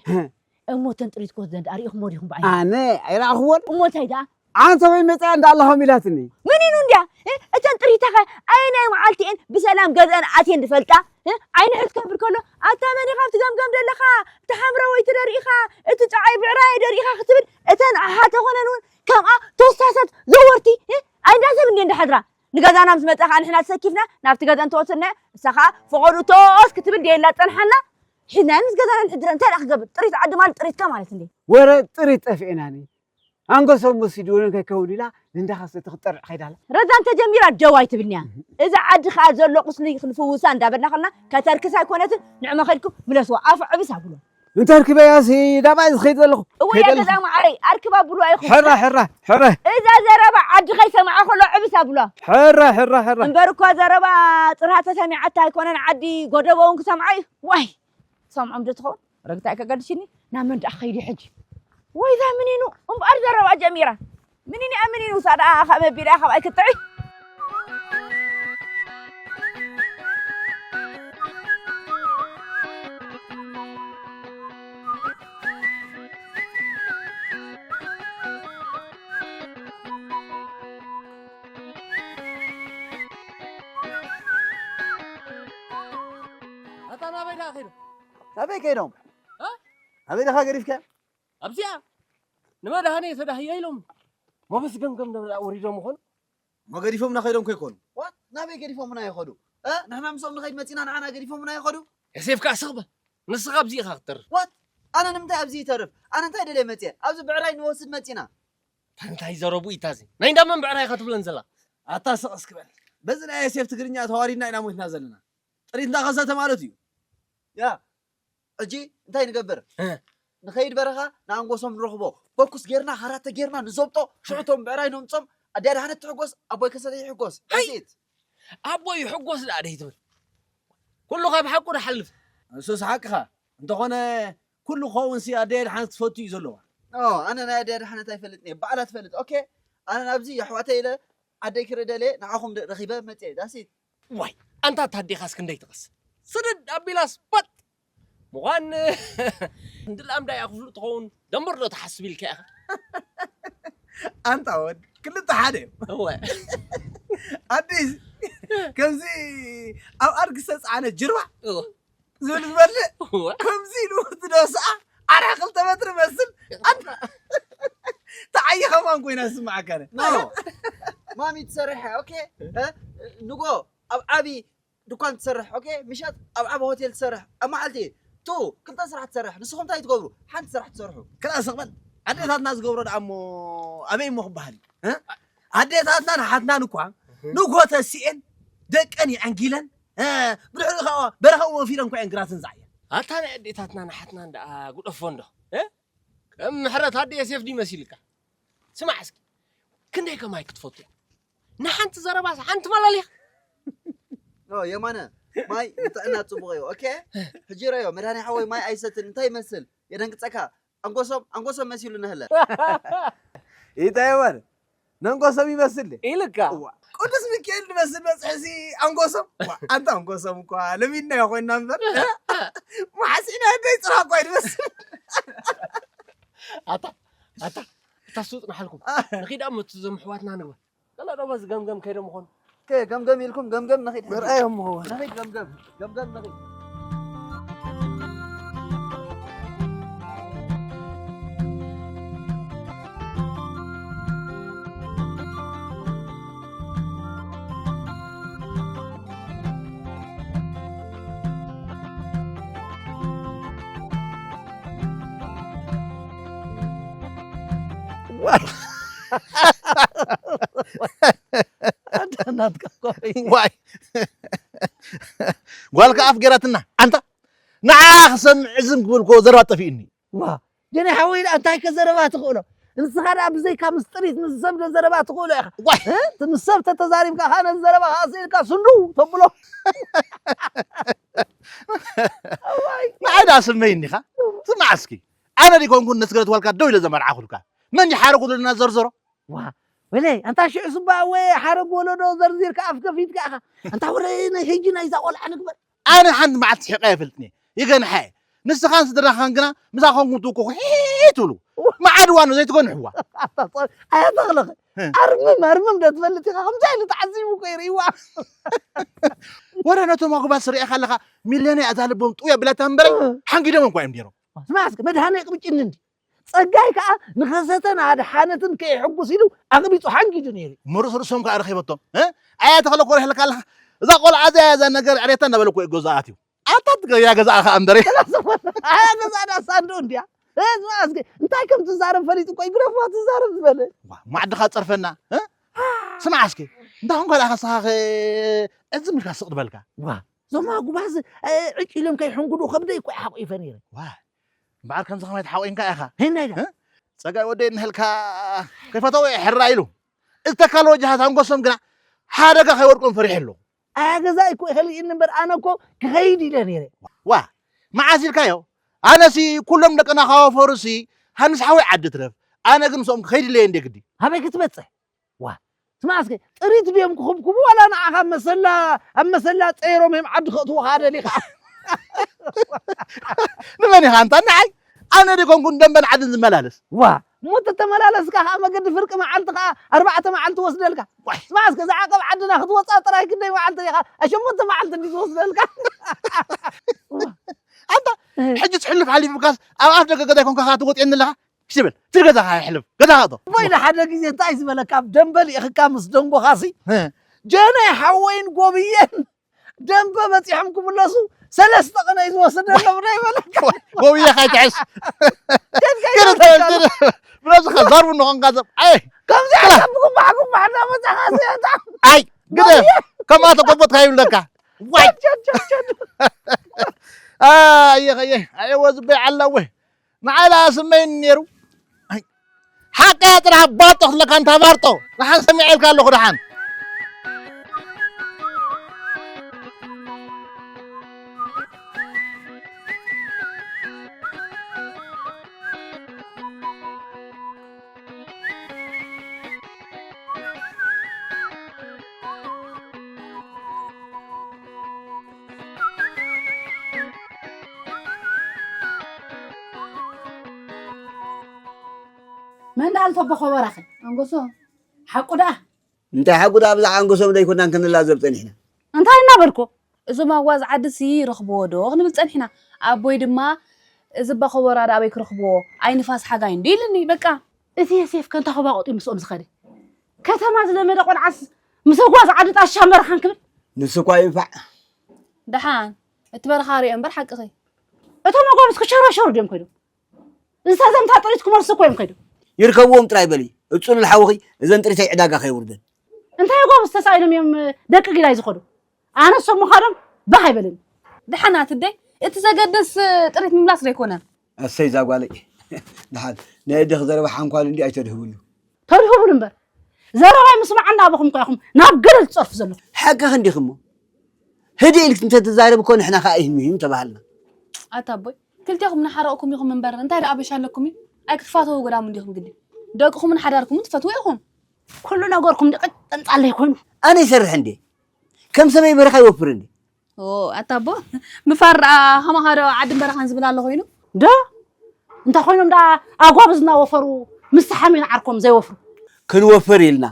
እሞ እተን ጥሪት ክወስደን ደኣ ርኢኹሞ ዲኹም ብዓይኒ? ኣነ ኣይረኣኽዎን። እሞ እንታይ ደኣ? ዓንተ ወይ መጽያ እንዳ ኣለኹም ኢላትኒ። ምን ኢሉ እንድያ? እ፣ እተን ጥሪታኸ ኣየናይ መዓልቲ እየን ብሰላም ገዝአን ኣትየን ዝፈልጣ? እ፣ ዓይኒ ሕዝ ከብል ከሎ፣ ኣታ መን ኢኻ ኣብቲ ገምገም ዘለኻ? እቲ ሓምረወይቲ ዶ ርኢኻ? እቲ ጸዓይ ብዕራይ ዶ ርኢኻ? ክትብል እተን ኣሓተ ኮነን እውን ከምኣ ተወሳሰት ዘወርቲ፣ እ፣ ኣይንዳ ሰብ እንድየን ዝሓድራ። ንገዛና ምስ መጻ ከኣ ንሕና ተሰኪፍና ናብቲ ገዛ እንተወሰድናዮ፣ እሳ ከኣ ፈቐዱ ቶስ ክትብል ድየላ ትጸንሓና። ሒዝናየን ምስ ገዛና ንሕድረን። እንታይ ደኣ ክገብር? ጥሪት ዓዲ ማለት ጥሪትካ ማለት እንዴ? ወረ ጥሪት ጠፊእናኒ። ኣንገሶም ወሲድወን ከይከውን ኢላ ንእንዳ ካሰቲ ክትጠርዕ ከይዳ ኣላ። ረዛን ተጀሚራ ደው ኣይትብልንያ። እዛ ዓዲ ከኣ ዘሎ ቁስሊ ክንፍውሳ እንዳበልና ከልና ከተርክስ ኣይኮነትን። ንዕመ ከድኩም ምለስዋ። ኣፉ ዕብስ ኣብሎ። እንተ ኣርክበያሲ ዳባይ ዝኸይድ ዘለኹ። እወ ከይደ ያ ኣለኹ። ገዛ መዓረይ፣ ኣርክባ ብሉ ኣይኹን። ሕራ፣ ሕራ፣ ሕራ። እዛ ዘረባ ዓዲ ከይሰምዓ ከሎ ዕብስ ኣብሎ። ሕራ፣ ሕራ፣ ሕራ። እምበር እኮ ዘረባ ጽርሃ ተሰሚዓታ ኣይኮነን ዓዲ ጎደቦ እውን ክሰምዓ እዩ። ዋይ፣ ሰምዖም ዶ ትኸውን? ረግታ ከገድሽኒ? ናብ መን ደኣ ከይዲ ሕጂ? ወይ እዛ ምኒኑ እምበኣር ዘረባ ጀሚራ። ምኒን እያ ምኒን ውሳ ደኣ ካብ መቢላ እያ ካብኣይ ክትጥዒ። ኣታ ናበይ ደኣ ከይዱ? ናበይ ከይዶም? እ? ናበይ ደኻ ገዲፍካ? ኣብዚኣ ንመድሃኔ ተዳህየ ኢሎም ሞበስ ገምገም ደብዳ ወሪዶም ይኾኑ። እሞ ገዲፎምና ከይዶም ከይኮኑ? ዋት? ናበይ ገዲፎምና ይኸዱ? እ? ንሕና ምስኦም ንኸይድ መጺና ንዓና ገዲፎምና ይኸዱ? ዮሴፍ ከኣ ስቕ በል። ንስኻ ኣብዚ ኢኻ ክትተርፍ። ዋት? ኣነ ንምንታይ ኣብዚ ይተርፍ? ኣነ እንታይ ደልየ መጽየ? ኣብዚ ብዕራይ ንወስድ መጺና። እንታይ ዘረቡ እዩ ታዚ? ናይ እንዳመን ብዕራይ ኢኻ ትብለን ዘላ? ኣታ ስቕ እስኪ በል። በዚ ናይ ዮሴፍ ትግርኛ ተዋሪድና ኢና ሞትና ዘለና። ጥሪት እንዳኸሰተ ማለት እዩ። ያ፣ ሕጂ እንታይ ንገብር? እ። ንኸይድ በረኻ ንኣንጎሶም ንረኽቦ። ፈኩስ ጌርና፣ ካራተ ጌርና ንዘብጦ፣ ሽዑ እቶም ብዕራይ ነምጾም፣ ኣድያ ደሓነት ትሕጎስ፣ ኣቦይ ከሰተ ይሕጎስ። ሃይ! That's it። ኣቦይ ይሕጎስ ደኣ ደይ ትብል። ኩሉ ካብ ሓቁ ድሓልፍ። ንሱስ ሓቅኻ። እንተኾነ ኩሉ ክኸውን ሲ ኣደይ ኣድሓነት ትፈቱ እዩ ዘለዋ። ኦ፣ ኣነ ናይ ኣደይ ኣድሓነት ኣይፈልጥን እየ። ባዕላ ትፈልጥ። ኦኬ። ኣነ ናብዚ የሕዋተይ ኢለ ዓደይ ክርኢ ደልየ ንዓኹም ደ-፣ ረኺበ መጽየ። That's it። ዋይ፣ ኣንታ ታዴኻስ ክንደይ ትቐስ? ስድድ ኣቢላስ ባጥ! ምዃን እንድልኣም ዳኣ ክፍሉ ትኸውን ደንበር ዶ ትሓስብ ኢልካ ኢኻ? ኣንታ ወድ፣ ክልተ ሓደ እዮም። እወ። ኣዲስ፣ ከምዚ ኣብ ኣድጊ ዝተጻዕነ ጅርባ እወ። ዝብል ዝበልዕ፣ እወ። ከምዚ ኢሉ እቲ ደስኣ ኣርሓ ክልተ መትሪ መስል። ኣንታ፣ ተዓይኻ ማን ኮይና ዝስምዓካ ነ? ኖ። ማሚ ትሰርሕ፣ ኦኬ። እ? ንጎ ኣብ ዓቢ ድኳን ትሰርሕ፣ ኦኬ፣ ምሸት ኣብ ዓቢ ሆቴል ትሰርሕ፣ ኣብ መዓልቲ ቱ ክልተ ስራሕ ትሰርሕ። ንስኹም እንታይ ትገብሩ? ሓንቲ ስራሕ ትሰርሑ። ክላ ስቕ በል። ኣዴታትና ዝገብሮ ደኣ እሞ ኣበይ እሞ ክበሃል እዩ? እ? ኣዴታትናን ኣሓትናን እኳ እህ። ንግሆ ተሲኤን ደቀን የዐንጊለን፣ እ፣ ብድሕሪኡ ከዓ በረኻ ወፊረን እኳ እየን ግራተን ዝዓያ። ኣታ ናይ ኣዴታትናን ኣሓትናን ደኣ ጉደፎ እንዶ፣ እ? ከም ምሕረት ኣደ ዮሴፍ ድዩ መሲልካ? ስማዕ እስኪ፣ ክንደይ ከማይ ክትፈቱ እያ? ንሓንቲ ዘረባስ ሓንቲ መላሊኻ? ኖ፣ የማነ፣ ማይ ንጥዕና ጽቡቕ እዩ። ኦኬ? ሕጂ ረዮ፣ መድሃኒ ሓወይ ማይ ኣይሰትን፣ እንታይ ይመስል? የደንግጸካ። ኣንጎሶም፣ ኣንጎሶም መሲሉ ነህለ። ኢታ የማነ፣ ነንጎሶም ይመስል። ኢልካ። እዋ፣ ቅዱስ ሚካኤል ዝመስል በጽሕሲ ኣንጎሶም። ዋ፣ ኣንታ ኣንጎሶም እኳ ለሚድናዮ ኮይንና እምበር። ማሕሲና ደይ ጽራ እኳ እዩ ዝመስል። ኣታ፣ ኣታ፣ እታ ሱጥ ንሓልኩም። ንኺድ እሞ እቲ እዞም ኣሕዋትና ንግበር። ገለ ዶ በዚ ገምገም ከይዶም ይኾኑ? ከ-፣ ገምገም ኢልኩም ገምገም ንኺድ ሕጂ። ምርኣዮም እሞ። ንኺድ ገምገም። ገምገም ንኺድ። ዋይ! ኣታ ናትካ እኮ እዩ። ዋይ! ጓልካ ኣፍ ገይራትና ኣንታ ንዓ ክሰምዕ ዝም ክብል ኮ ዘረባ ጠፊእኒ። ዋ፣ ጀነ ሓወይ ደኣ እንታይ ከ ዘረባ ትኽእሎ? ንስኻ ደኣ ብዘይካ ምስ ጥሪት ምስ ሰብ ዶ ዘረባ ትኽእሎ ኢኻ? ዋይ! እ? እቲ ምስ ሰብ ተተዛሪብካ ኸኣ ነዚ ዘረባ ኸኣ ስኢልካ ስንዱ ተብሎ። እዋይ! ንዓይ ደኣ ስመይ እኒኻ? ስማዕ እስኪ፣ ኣነ ዲኮንኩን ነስገለት ዋልካ ደው ኢለ ዘመርዓኹልካ? መን ይሓረጉ ዘለና ዘርዘሮ? ዋ፣ ወለይ፣ ኣንታ ሽዑ ስባ ወይ ሓረግ ወለዶ ዘርዚርካ ኣፍ ከፊትካ ኢኻ። ኣንታ ወረ ናይ ሕጂ ናይዛ ቆልዓ ንግበር። ኣነ ሓንቲ መዓልቲ ስሒቐ ኣይፈልጥን እየ። ይገንሐ። ንስኻን ስድራኻን ግና ምሳኹም ትውክኹ ሒሕ ትብሉ። መዓድ ዋኑ ዘይትገንሕዋ። ኣታ ጾ-፣ ኣያ ተኽለኸ። እ። ኣርምም፣ ኣርምም ዶ ትፈልጥ ኢኻ? ከምዚ ዓይነት ተዓዚቡ እኮ ይርእይዋ። ወረ ነቶም ኣጉባስ ርኢኻ ኣለኻ፣ ሚልዮን እያ እዛ ልቦም ጥውያ ብላታ እምበረ፣ እ። ሓንጊዶም እኳ እዮም ነይሮም። ስማዕ እስከ፣ መድሃኔ ቅብጭኒ እንዲ። ጸጋይ ከኣ ንኸሰተን ኣድሓነትን ከይሕጉስ ኢሉ ኣቕቢጹ ሓንጊዱ ነይሩ። ምሩስ ርእሶም ከኣ ረኺበቶም። እ? ኣያ ተኽለ ኮሪሕልካ ኣለኻ። እዛ ቆልዓ እዚኣ እዛ ነገር ዕሬታ እናበለ እኮ እዩ ገዛኣ ኣትዩ። ኣታ ትገ-፣ ያ ገዛኣ ከኣ እምበረ። ኣያ ገዛኣ ዳ ሳንዱቕ እንድያ። እ፣ ዝባኣስከ፣ እንታይ ከም ትዛረብ ፈሊጡ እኮ እዩ ግረፍዋ ትዛረብ ዝበለ። ዋ፣ ማዕድኻ ጸርፈና። እ? ስማዕ እስኪ፣ እንታይ ኾንካ ደኣ ከሳኻ ኸ-፣ እዚ ምልካ ስቕ ዝበልካ? ዋ፣ እዞም ኣጉባዝ፣ እ፣ ዕጭ ኢሎም ከይሕንጉዱ ከብደይ እኮ እዩ ሓቑፈ ነይረ። ዋ፣ እምበኣር ከምዚ ከማይ ተሓቒንካ ኢኻ። ሄናይ ዳ። እ? ጸጋይ ወደይ እንሀልካ ከይፈተወ እየ ሕራ ኢሉ። እዚ ተካል ወጃሃት ኣንጎሶም ግና ሓደጋ ከይወድቆም ፈሪሐ ኣለኹ። ኣያ ገዛይ እኮ ይኸልእኒ እምበር ኣነ እኮ ክኸይድ ኢለ ነይረ። ዋ፣ መዓስ ኢልካዮ? ኣነሲ ኩሎም ደቅና ካወፈሩሲ ሃንስ ሓወይ ዓዲ ትረፍ። ኣነ ግን ምስኦም ክኸይድ ኢለ እየ እንደ ግዲ። ኣበይ ክትበጽሕ? ዋ፣ ስማዕ እስከ፣ ጥሪት ድዮም ክኹብኩቡ ዋላ ንዓኻ ኣብ መሰላ፣ ኣብ መሰላ ጸይሮም እዮም ዓዲ ከእትዉኻ ደሊኻ? ንመን ኢኻ ኣንታ ንዓይ? ኣነ ዲኮንኩን ደንበን ዓድን ዝመላለስ? ዋ፣ እሞ ተተመላለስካ ኸዓ መገዲ ፍርቂ መዓልቲ ኸዓ ኣርባዕተ መዓልቲ ወስደልካ። ዋይ። ስማዕ እስከ፣ እዛ ዓቐብ ዓድና ክትወጻ ጥራይ ክንደይ መዓልቲ ኢኻ? ኣሸሞንተ መዓልቲ እንዲ ዝወስደልካ። ኣንታ፣ እ። ሕጂ ትሕልፍ ሓሊፉካስ ኣብ ኣፍ ደገ ገዛ ይኮንካ ኸዓ ትወጥየኒ ኣለኻ? ክሽ በል፣ ትል ገዛኻ ይሕልፍ፣ ገዛኻ እቶ። ወይ ንሓደ ግዜ እንታይ ዝበለካ፣ ኣብ ደንበ ልኢኽካ ምስ ደንጎኻሲ፣ እ። ጀነይ ሓወይን ጎብየን ደንበ በጺሖም ክምለሱ ሰለስተ ቅነ እዩ ዝወስደሎም ዶ ይበለካ። ጎብየ ካይትሕሽ። ከድካ ግን ይበለካ። ብለዚ ከዛርቡ ንኾንካ ሰብ፣ ኣይ፣ ከምዚ ክላ። ዓለም ብጉባሕ ጉባሕ እናመጻኻ ሲያታ። ኣይ፣ ግደ፣ ጎብየ። ከምኣ ተጎቦትካ ይብለካ። ዋይ። ቸድ፣ ቸድ፣ ቸድ፣ ቸድ። ኣየ፣ ኣየ፣ ኣየ፣ ወዝበይ ዓላ ወይ። ንዓይ ደኣ ስመይኒ ነይሩ። ኣይ፣ ሓቃ ጥራሕ ባጦ ክትለካ እንታ ባርጦ። ደሓን ሰሚዐልካ ኣለኹ ደሓን። መን ደኣ ልተቦ ኸበራኸ? ኣንጎሶ። ሓቁ ደኣ? እንታይ ሓቁ ደኣ ብዛዕባ ኣንጎሶም ደይኮናን ክንላዘብ ጸኒሕና። እንታይ እናበልኩ? እዞም ኣዋዝ ዓድሲ ይረኽብዎ ዶ ክንብል ጸኒሕና። ኣቦይ ድማ፣ "እዚ እባ ኸበራ ደኣ ኣበይ ክረኽብዎ? ኣይ ንፋስ ሓጋይ እንዶ?" ኢሉኒ፣ በቃ። እቲ የሴፍ ከ እንታይ ኸባቑጥ እዩ ምስኦም ዝኸደ? ከተማ ዝለመደ ቆልዓስ ምስ ኣጓዝ ዓዲ ጣሻ መርኻን ክብል? ንሱ እኳ ይንፋዕ። ደሓን፣ እቲ በረኻ ርእዮ እምበር ሓቅኺ። እቶም ኣጓብዝ ክሸረሸሩ ድዮም ከይዶም? እንስሳ ዘምታ ጥሪት ክመልሱ እኮ እዮም ከይዶም። ይርከብዎም ጥራይ በሊ። እጹሉል ሓውኺ እዘን ጥሪተይ ዕዳጋ ከየውርደን። እንታይ ኣጓብዝ ተሳኢሎም እዮም ደቂ ጊላይ ዝኸዱ? ኣነ እሶም ምዃኖም ባህ ኣይበለኒ። ደሓናት እደይ፣ እቲ ዘገድስ ጥሪት ምምላስ ዶ ኣይኮነን? ኣሰይ እዛ ጓለይ። ደሓን ናይ ኣዴኺ ዘረባ ሓንኳል እንዲ ኣይተድህብሉ። ተድህብሉ እምበር። ዘረባይ ምስማዕ እናበኹም እኮ ኢኹም ናብ ገደል ትጸርፉ ዘለኹም። ሓቅኺ እንዲኺ እሞ። ህድእ ኢልኪ እንተትዛረቢ እኮ ንሕና ከኣ ይህም ይህም ተባሃልና። ኣታ ኣቦይ፣ ክልቴኹም እናሓረቕኩም ኢኹም እምበር እንታይ ደኣ ኣበሻ ኣለኩም እዩ? ኣይክትፋተዉ ገዳም እንዲኹም ግዲ። ደቅኹምን ሓዳርኩምን ትፈትዉ ኢኹም። ኩሉ ነገርኩም ድቕጥ ጠንጻለይ ኮይኑ። ኣነ ይሰርሕ እንዴ? ከም ሰበይ በረኻ ይወፍር እንዴ? ኦ፣ ኣታ ኣቦ፣ ምፋር ደኣ ከማኻ ዶ ዓድን በረኻን ዝብል ኣሎ ኮይኑ? ዶ? እንተ ኮይኖም ደኣ ኣጓብዝ እናወፈሩ ምስ ሓሚን ዓርኮም ዘይወፍሩ? ክንወፍር ኢልና።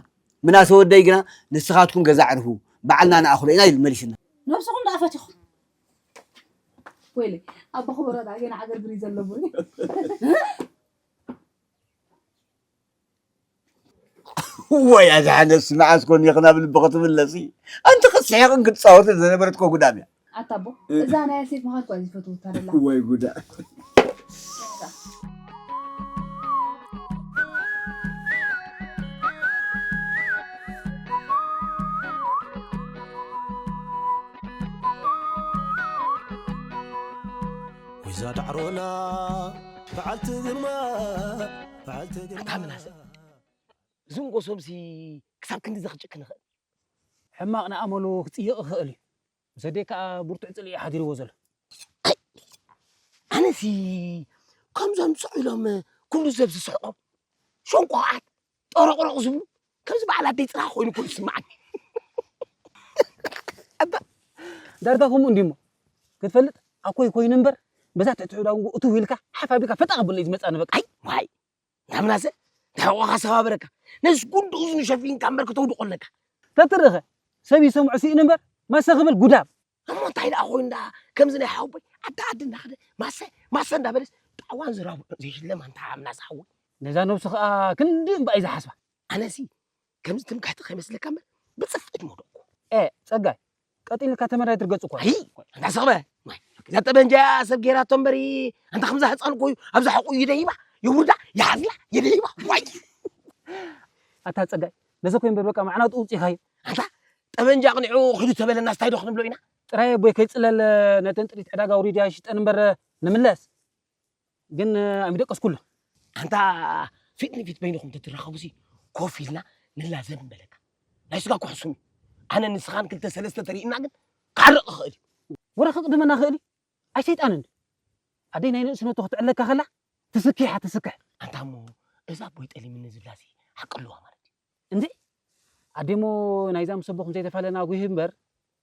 ምናሰ ወደይ ግና ንስኻትኩም ገዛ ዕርፉ፣ ባዕልና ንኣኽሎ ኢና ኢሉ መሊስና። ነብስኹም ደኣ ፈቲኹም። ወይለይ፣ ኣቦ ኸበራ ደኣ ገና ዓገርግር እዩ ዘለዎ። ወይ ኣድሓነስ መዓስ ኮን ኢኺ ናብ ልቢ ክትምለሲ? ኣንቲ ክትስሕቕን ክትጻወትን ዝነበረት እኮ ጉዳም እያ። ኣታ ኣቦ፣ እ። እዛ ናይ ሴፍ መኻት እኳ ዝፈትውታ ደላ። ወይ ጉዳ። እዛ ዳዕሮና በዓልቲ ግርማ፣ በዓልቲ ግርማ። ኣታ ምናሰ፣ ዝንጎ ሰብሲ ክሳብ ክንዲ ዘኽጭክ ንኽእል። ሕማቕ ንኣመሉ ክጽይቕ ይኽእል እዩ። ምስ ኣደይ ከኣ ብርቱዕ ጽልኢ ሓዲርዎ ዘሎ። ኣይ፣ ኣነሲ ከምዞም ስቕ ኢሎም ኩሉ ሰብ ዝስሕቖም ሸንቋቓት፣ ጠረቕረቕ ዝብሉ፣ ከምዚ በዓል ኣደይ ጽራይ ኮይኑ ኩሉ ይስምዓኒ። ኣባ፣ ዳርጋ ከምኡ እንዲሞ ክትፈልጥ፣ ኣኮይ ኮይኑ እምበር፣ በዛ ትሕቲ ሕዳንጉ እትው ኢልካ፣ ሓፍ ኣቢልካ ፈጣ ከብሎ እዩ ዝመጻኒ በቃ። ኣይ፣ ዋይ፣ ናብናሰ፣ ናይ ሕቖኻ ሰባብረካ። ነስ ጉንዲ እዝኑ ሸፊንካ እምበር ክተውድቖ ኣለካ። ተትርኸ፣ ሰብ ይሰምዖ ስኢኑ እምበር፣ ማሰ ክብል ጉዳም። እሞ እንታይ ደኣ ኮይኑ ደኣ ከምዚ ናይ ሓወቦይ ዓዲ ዓዲ እንዳኸደ ማሰ ማሰ እንዳበለስ ጣዕዋን ዝራብዑ ዘይሽለም ኣንታ ኣምላኽ ዝሓወይ። ነዛ ነብሱ ኸኣ ክንዲ እምበኣይ ዝሓስባ። ኣነሲ ከምዚ ትምክሕቲ ከይመስለካ እምበር ብጽፍዒት መውደቕኩ። ኤ ጸጋይ፣ ቀጢልካ ተመራይ ትርገጽ እኮ። ኣይ፣ ኣንታ ስቕ በል። ማይ፣ እዛ ጠበንጃ ሰብ ጌራቶ እምበሪ ኣንታ ከምዛ ህጻን እኮ እዩ ኣብዛ ሕቑ ይደይባ፣ የውርዳ፣ ይሓዝላ፣ ይደይባ። ዋይ! ኣታ ጸጋይ፣ ነዚ እኮ እምበር በቃ መዕናጡ ውጺኻዮ። ኣንታ ጠበንጃ ኣቕኒዑ ኺዱ ተበለና ስታይ ዶ ክንብሎ ኢና? ጥራይ ኣቦይ ከይጽለል ነተን ጥሪት ዕዳጋ ኣውሪደ ይሽጠን እምበር ንምለስ። ግን ኣይምደቀስኩሉ። ኣንታ ፊት ንፊት በይንኹም ተትራኸቡሲ ኮፍ ኢልና ንላዘብ ንበለካ። ናይ ስጋ እኮ ሕሱም እዩ። ኣነ ንስኻን ክልተ ሰለስተ ተሪእና ግን ክዓርቕ ይኽእል እዩ። ወረ ክቕድመና ይኽእል እዩ። ኣይ ሰይጣን እንዲ። ኣደይ ናይ ንእስነቱ ክትዕለካ ከላ ትስክሕ እያ ትስክሕ። ኣንታ እሞ እዛ ኣቦይ ጠሊምኒ ዝብላሲ ሓቂ ኣለዋ ማለት እዩ። እንዴ ኣዴሞ ናይዛ ምስ ኣቦኹም ዘይተፋለና ጉሂ እምበር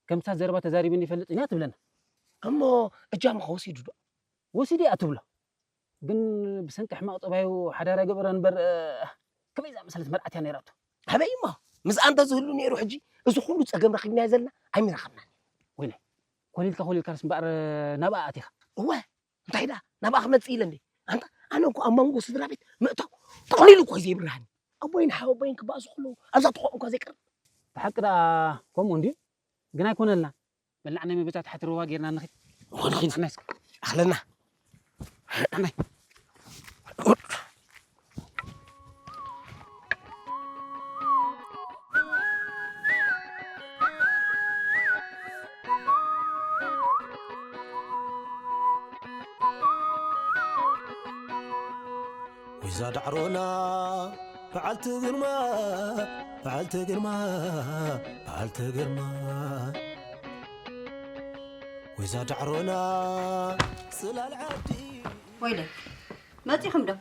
ከምሳ ዘረባ ተዛሪብኒ ይፈልጥን እያ ትብለና። እሞ እጃምኻ ወሲዱ ዶ? ወሲዱ እያ ትብሎ። ግን ብሰንኪ ሕማቕ ጠባዩ ሓዳር ኣይገበረን እምበር፣ እ፣ ከመይ ዝኣመሰለት መርዓት እያ ነይራቶ። ኣበይ እሞ? ምስኣ እንተዝህሉ ነይሩ ሕጂ እዚ ኩሉ ጸገም ረኺብናዮ ዘለና ኣይምረኸብናን። ወይለይ፣ ኮሊልካ ኮሊልካስ እምበኣር ናብኣ ኣቲኻ። እወ፣ እንታይ ደኣ ናብኣ ክመጽእ ኢለ እንዴ? ኣንታ ኣነ እኮ ኣብ መንጎ ስድራ ቤት ምእታው ጠቕሊሉ እኮ እዩ ዘይብርሃኒ። ኣቦይን ሓወቦይን ክበኣሱ ከለዉ ኣብዛ ጥቕኦም እኳ ዘይቀርብ። ብሓቂ ደኣ ከምኡ እንድዩ፣ ግን ኣይኮነልና። በላዕ ናይ መበታ ትሓት ሩባ ጌርና ንኺድ። ኾነ ኺድ። ኣናይ እስከ። ኣኽለና። ኣናይ። ወይዛ ዳዕሮና በዓልቲ ግርማ፣ በዓልቲ ግርማ፣ በዓልቲ ግርማ። ወይዛ ዳዕሮና ጽላል ዓዲ። ወይለ፣ መጺኹም ዶ?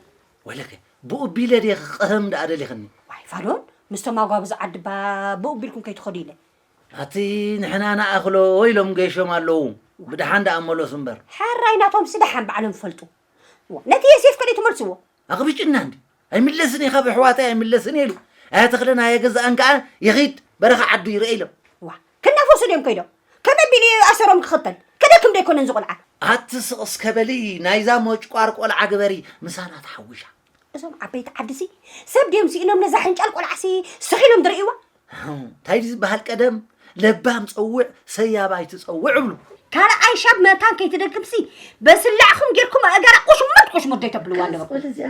ወይለከ፣ ብኡ ቢለ ድየ ክቕህም ደኣ ደሊኽኒ? ዋይ ፋዶን፣ ምስቶም ኣጓብዝ ዓዲ እባ ብኡ ቢልኩም ከይትኸዱ ኢለ። ኣቲ ንሕና ንኣኽሎ ኢሎም ገይሾም ኣለዉ። ብደሓን ደኣ መለሱ እምበር። ሕራይ ናቶምሲ ደሓን ባዕሎም ይፈልጡ። ዋ፣ ነቲ የሴፍ ከደይ ትመልስዎ? ኣኽብጭና እንዲ። ኣይምለስን እየ፣ ካብ ኣሕዋተይ ኣይምለስን እየ ኢሉ። ኣያተኽለን ኣየገዝኣን ከኣ ይኺድ፣ በረኻ ዓዱ ይርአ ኢሎም። ዋ፣ ክናፈሱ ድዮም ከይዶም? ከመይ ኣቢሉ ኣሰሮም ክኽተል? ከደክም ዶ ኣይኮነን እዚ ቆልዓ? ኣቲ ስቕ እስከ በሊ፣ ናይዛ ሞጭቋር ቆልዓ ግበሪ፣ ምሳና ተሓዊሻ። እዞም ዓበይቲ ዓድሲ ሰብ ድዮም ስኢኖም ነዛ ሕንጫል ቆልዓሲ ስኺሎም ዝርእይዋ? እንታይ ድዩ ዝበሃል ቀደም? ለባም ጸውዕ ሰያብ ኣይትጸውዕ እብሉ። ካልኣይ ሻብ መታን ከይትደግምሲ በስላዕኹም ጌርኩም ኣእጋራ ቁሽመጥ ቁሽመጥ ዘይተብልዋ ኣለኩም። ወደ እዚኣ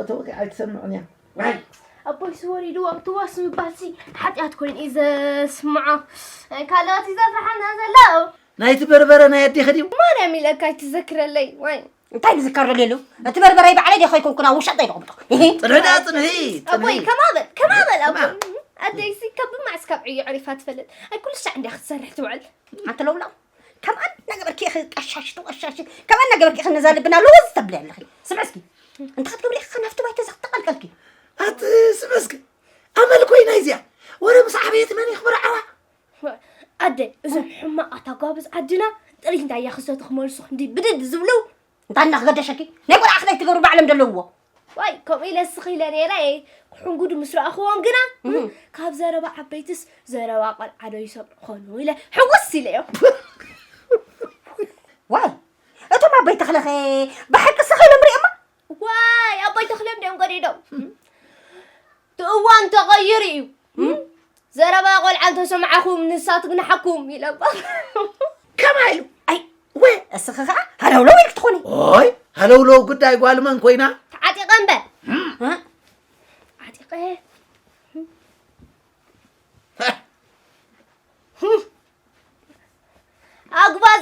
ተወቂዓ ኣይትሰምዕን እያ። ዋይ። ኣቦይ ስወር ኢልዎም ትዋስ ምባልሲ ሓጢኣት ኮይኑ እዩ ዘስምዖ። ካልኦት እዩ ዘፍርሓና ዘሎ። ናይቲ በርበረ ናይ ኣዴኺ ድዩ? ማርያም ኢለካ ኣይትዘክረለይ። ዋይ። እንታይ ዝዝከር ዘሎ የሉ? እቲ በርበረ ባዕለይ ዲየ ከይኮንኩ ናብ ውሻጠይ ደቕምጦ። ጥንሒ ደኣ፣ ጥንሒ፣ ኣቦይ፣ ጥንሒ። ከማ በል፣ ከማ በል፣ ኣቦይ። ከማ። ኣደይሲ ካብ ብማዕስ ካብ ዕዮ ዕሪፋ ትፈልጥ። ኣይ፣ ኩሉ ሳዕ እንድያ ክትሰርሕ ትውዕል። ኣንቲ ለውላው፣ ከምኣ እናገበርኪ ኢኺ ቀሻሽ ትቐሻሽ። ከምኣ እናገበርኪ ኢኺ ነዛ ልብና ለወዝ ተብሊ ኣለኺ። ስምዒ እስኪ፣ እንታይ ክትገብሪ ኢኺ ናብቲ ባይታ እዛ ክትጠቐልቀልኪ? ኣቲ ስምዒ እስኪ፣ ኣመል ኮይና እዚኣ። ወረ ምስ ዓበየት መን ይኽብር ዓዋ? ኣደ፣ እዞም ሕማቓት ኣጓብዝ ዓድና ጥሪት እንታይ እያ ክሰቱ ክመልሱ ክንዲ ብድድ ዝብሉ። እንታይ እናኽገደሸኪ? ናይ ቆልዓ ክዳይ ትገብሩ ባዕሎም ዘለውዎ። ዋይ፣ ከምኡ ኢለ ስኽ ኢለ ነይረ እየ። ክሕንጉዱ ምስ ረኣኽዎም ግና፣ እህ። ካብ ዘረባ ዓበይትስ ዘረባ ቆልዓ ዶ ይሰምዑ ኾኑ ኢለ ሕውስ ኢለዮ። ዋይ፣ እቶም ኣቦይ ተኽለኸ ብሓቂ ስኽ ኢሎም ሪኦማ? ዋይ፣ ኣቦይ ተኽለ እንድዮም ገዲዶም። እቲ እዋን ተቐይሩ እዩ። እም? ዘረባ ቆልዓ እንተሰማዕኹም ንሳ ትግንሓኩም ኢለባ። ከማይ ኢሉ። ኣይ፣ ወ-፣ እስኺ ኸዓ ሃለውለው ኢልኪ ትኾኒ። ኦይ፣ ሃለውለው ጉዳይ ጓል መን ኮይና? ተዓጢቐ እምበር። እም? እ? ዓጢቐ። ኣጉባዝ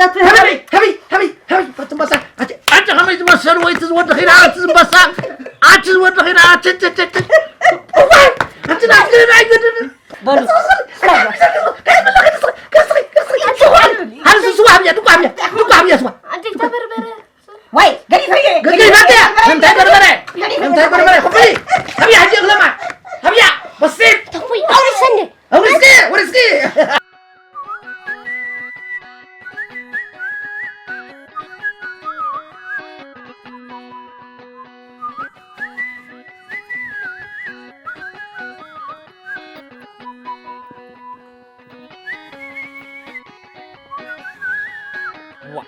ኸትህበይ። هبي هبي هبي هبي بتمسح أنت أنت هم يتمسلوا ويتزود خير أنت زبسا أنت زود خير أنت أنت أنت أنت أنت أنت ناس كده ما يقدر በሉ هذا سوا هبي دقوا هبي دقوا هبي سوا ኣንተ ተበርበረ ወይ ገዲፈየ قلت لي ما تيا انت بربرة انت بربرة خفي هبي هدي اغلما هبي بسيط ተኩይ ኣውርሰኒ ورزقي ورزقي ዋ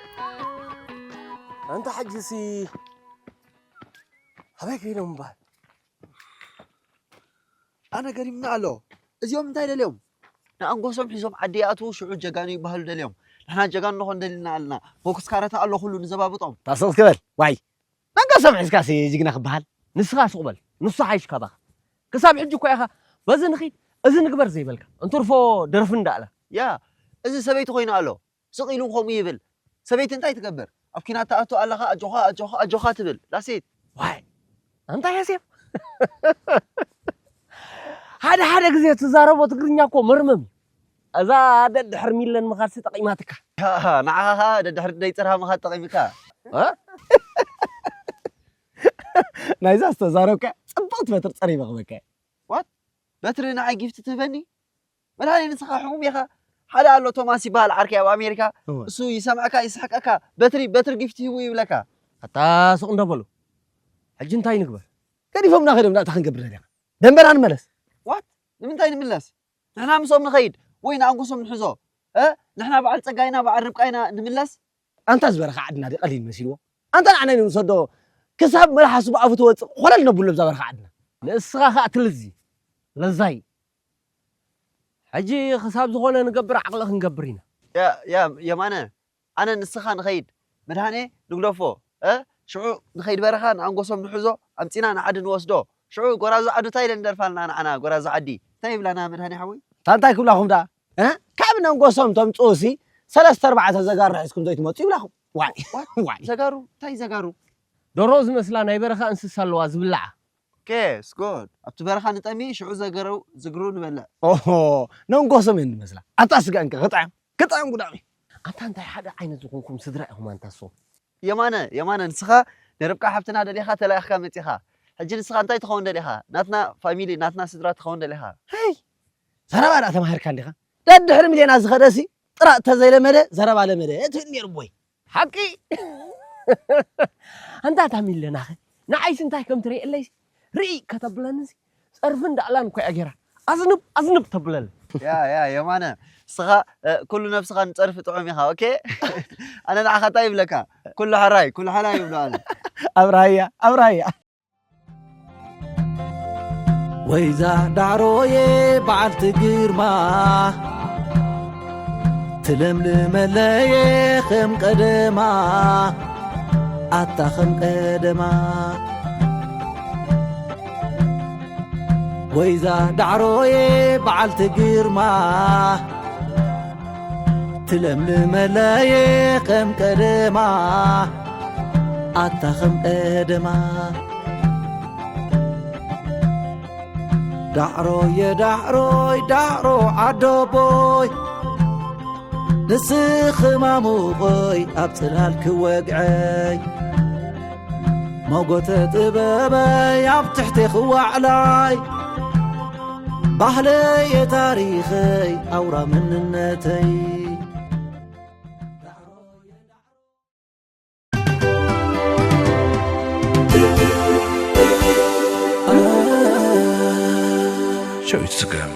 ኣንታ ሕጂሲ ኣበይ ከይዶም እምበኣር ኣነ ገሪምኒ ኣሎ እዚኦም እንታይ ደልዮም ንኣንጎሶም ሒዞም ዓዲ ይኣትዉ ሽዑ ጀጋኑ ይበሃሉ ደልዮም ንሕና ጀጋኑ ንኾን ደሊና ኣለና ሞክስ ካረታ ኣሎ ኩሉ ንዘባብጦም ታሰስ ክበል ዋይ መንገሶም ሒዝካሲ ጅግና ክበሃል ንስኻ ሱቕ በል ንሱ ሓይሽ ካባኻ ክሳብ ሕጂ እኮ ኢኻ በዚ ንኺድ እዚ ንግበር ዘይበልካ እንትርፎ ደርፊ እንዳእላ ያ እዚ ሰበይቲ ኮይኑ ኣሎ ስቕ ኢሉ ከምኡ ይብል ሰበይቲ እንታይ ትገብር ኣብ ኪናት ትኣቱ ኣለኻ ኣጆኻ ኣጆኻ ኣጆኻ ትብል ዳሴት ዋይ ኣንታ ያሴፍ ሓደ ሓደ ግዜ ትዛረቦ ትግርኛ እኮ መርመም እዩ እዛ ደድሕር ሚለን ምኻድሲ ጠቒማትካ ንዓኻ ደድሕር ደይ ፅርሃ ምኻድ ጠቒምካ ናይዛ ዝተዛረብካ ፅብቕቲ በትር ፀሪበ ክበካ በትሪ ንዓይ ጊፍቲ ትህበኒ መድሃኒ ንስኻ ሕሙም ኢኻ ሓደ ኣሎ ቶማስ ይበሃል ዓርከይ ኣብ ኣሜሪካ እሱ ይሰምዐካ ይስሕቀካ በትሪ በትሪ ጊፍቲ ሂቡ ይብለካ ኣታ ስቕ እንዶ በሉ ሕጂ እንታይ ንግበር ገዲፎምና ከይዶም ዳእታ ክንገብር ዘለና ደንበና ንመለስ ዋት ንምንታይ ንምለስ ንሕና ምስኦም ንኸይድ ወይ ንኣንጎሶም ንሕዞ እ ንሕና በዓል ጸጋይና በዓል ርብቃይና ንምለስ ኣንታ ዝበረኻ ዓድና ዲ ቀሊል መሲልዎ ኣንታ ንዓና ንውሰዶ ክሳብ መልሓሱ ብኣፉ ትወፅእ ኮለል ነብሎ ብዛ በረኻ ዓድና ንእስኻ ከዓ ትልዚ ለዛይ ሕጂ ክሳብ ዝኾነ ንገብር ዓቕሊ ክንገብር ኢና የማነ ኣነ ንስኻ ንኸይድ መድሃኔ ንግደፎ እ ሽዑ ንኸይድ በረኻ ንኣንጎሶም ንሕዞ ኣምፂና ንዓዲ ንወስዶ ሽዑ ጎራዙ ዓዱ እንታይ ኢለን ደርፋልና ንዓና ጎራዙ ዓዲ እንታይ ይብላና መድሃኔ ሓወይ እታ እንታይ ክብላኹም ደኣ እ ካብ ነንጎሶም ተምፅኡሲ ሰለስተ ኣርባዕተ ዘጋር ሒዝኩም ዘይትመፁ ይብላኹም ዋይ ዋይ ዘጋሩ እንታይ ዘጋሩ ደሮ ዝመስላ ናይ በረኻ እንስሳ ኣለዋ ዝብላዓ ኬስ ጎድ ኣብቲ በረኻ ንጠሚ ሽዑ ዘገረው ዝግሩ ንበልዕ ኦሆ ነንጎሶም እየን ዝመስላ ኣታ ስጋ እንከ ክጥዕም ክጥዕም ጉዳሚ ኣታ እንታይ ሓደ ዓይነት ዝኾንኩም ስድራ ኢኹም ኣንታ ሶም የማነ የማነ ንስኻ ንርብቃ ሓብትና ደሊኻ ተላኢኽካ መፂኻ ሕጂ ንስኻ እንታይ ትኸውን ደሊኻ ናትና ፋሚሊ ናትና ስድራ ትኸውን ደሊኻ ይ ዘረባ ደኣ ተማሂርካ እንዲኻ ደድሕሪ ሚልዮና ዝኸደሲ ጥራጥ ተዘይለመደ ዘረባ ለመደ ትብል ነይሩ ኣቦይ። ሓቂ። ኣንታ ታሚለናኸ ንዓይስ እንታይ ከም ትርእየለይ ርኢ ከተብለንሲ፣ ጸርፍን ዳእላን እኮ እያ ጌራ። ኣዝንብ ኣዝንብ ተብለል። ያ ያ የማነ፣ እስኻ ኩሉ ነብስኻ ንጸርፊ ጥዑም ኢኻ። ኦኬ። ኣነ ንዓኻ እንታይ ይብለካ? ኩሉ ሕራይ ኩሉ ሕራይ ይብሎ ኣነ። ኣብራያ ኣብራያ። ወይዛ ዳዕሮየ በዓልቲ ግርማ፣ ትለምልመለየ ከም ቀደማ፣ ኣታ ከም ቀደማ። ወይዛ ዳዕሮየ በዓልቲ ግርማ፣ ትለምልመለየ ከም ቀደማ፣ ኣታ ከም ቀደማ። ዳዕሮየ ዳዕሮይ ዳዕሮ ዓዶቦይ፣ ንስኺ ማሙቐይ ኣብ ጽላል ክወግዐይ፣ መጎተ ጥበበይ ኣብ ትሕቲ ክዋዕላይ፣ ባህለየ ታሪኸይ ኣውራ መንነተይ። ሸዊት ስገም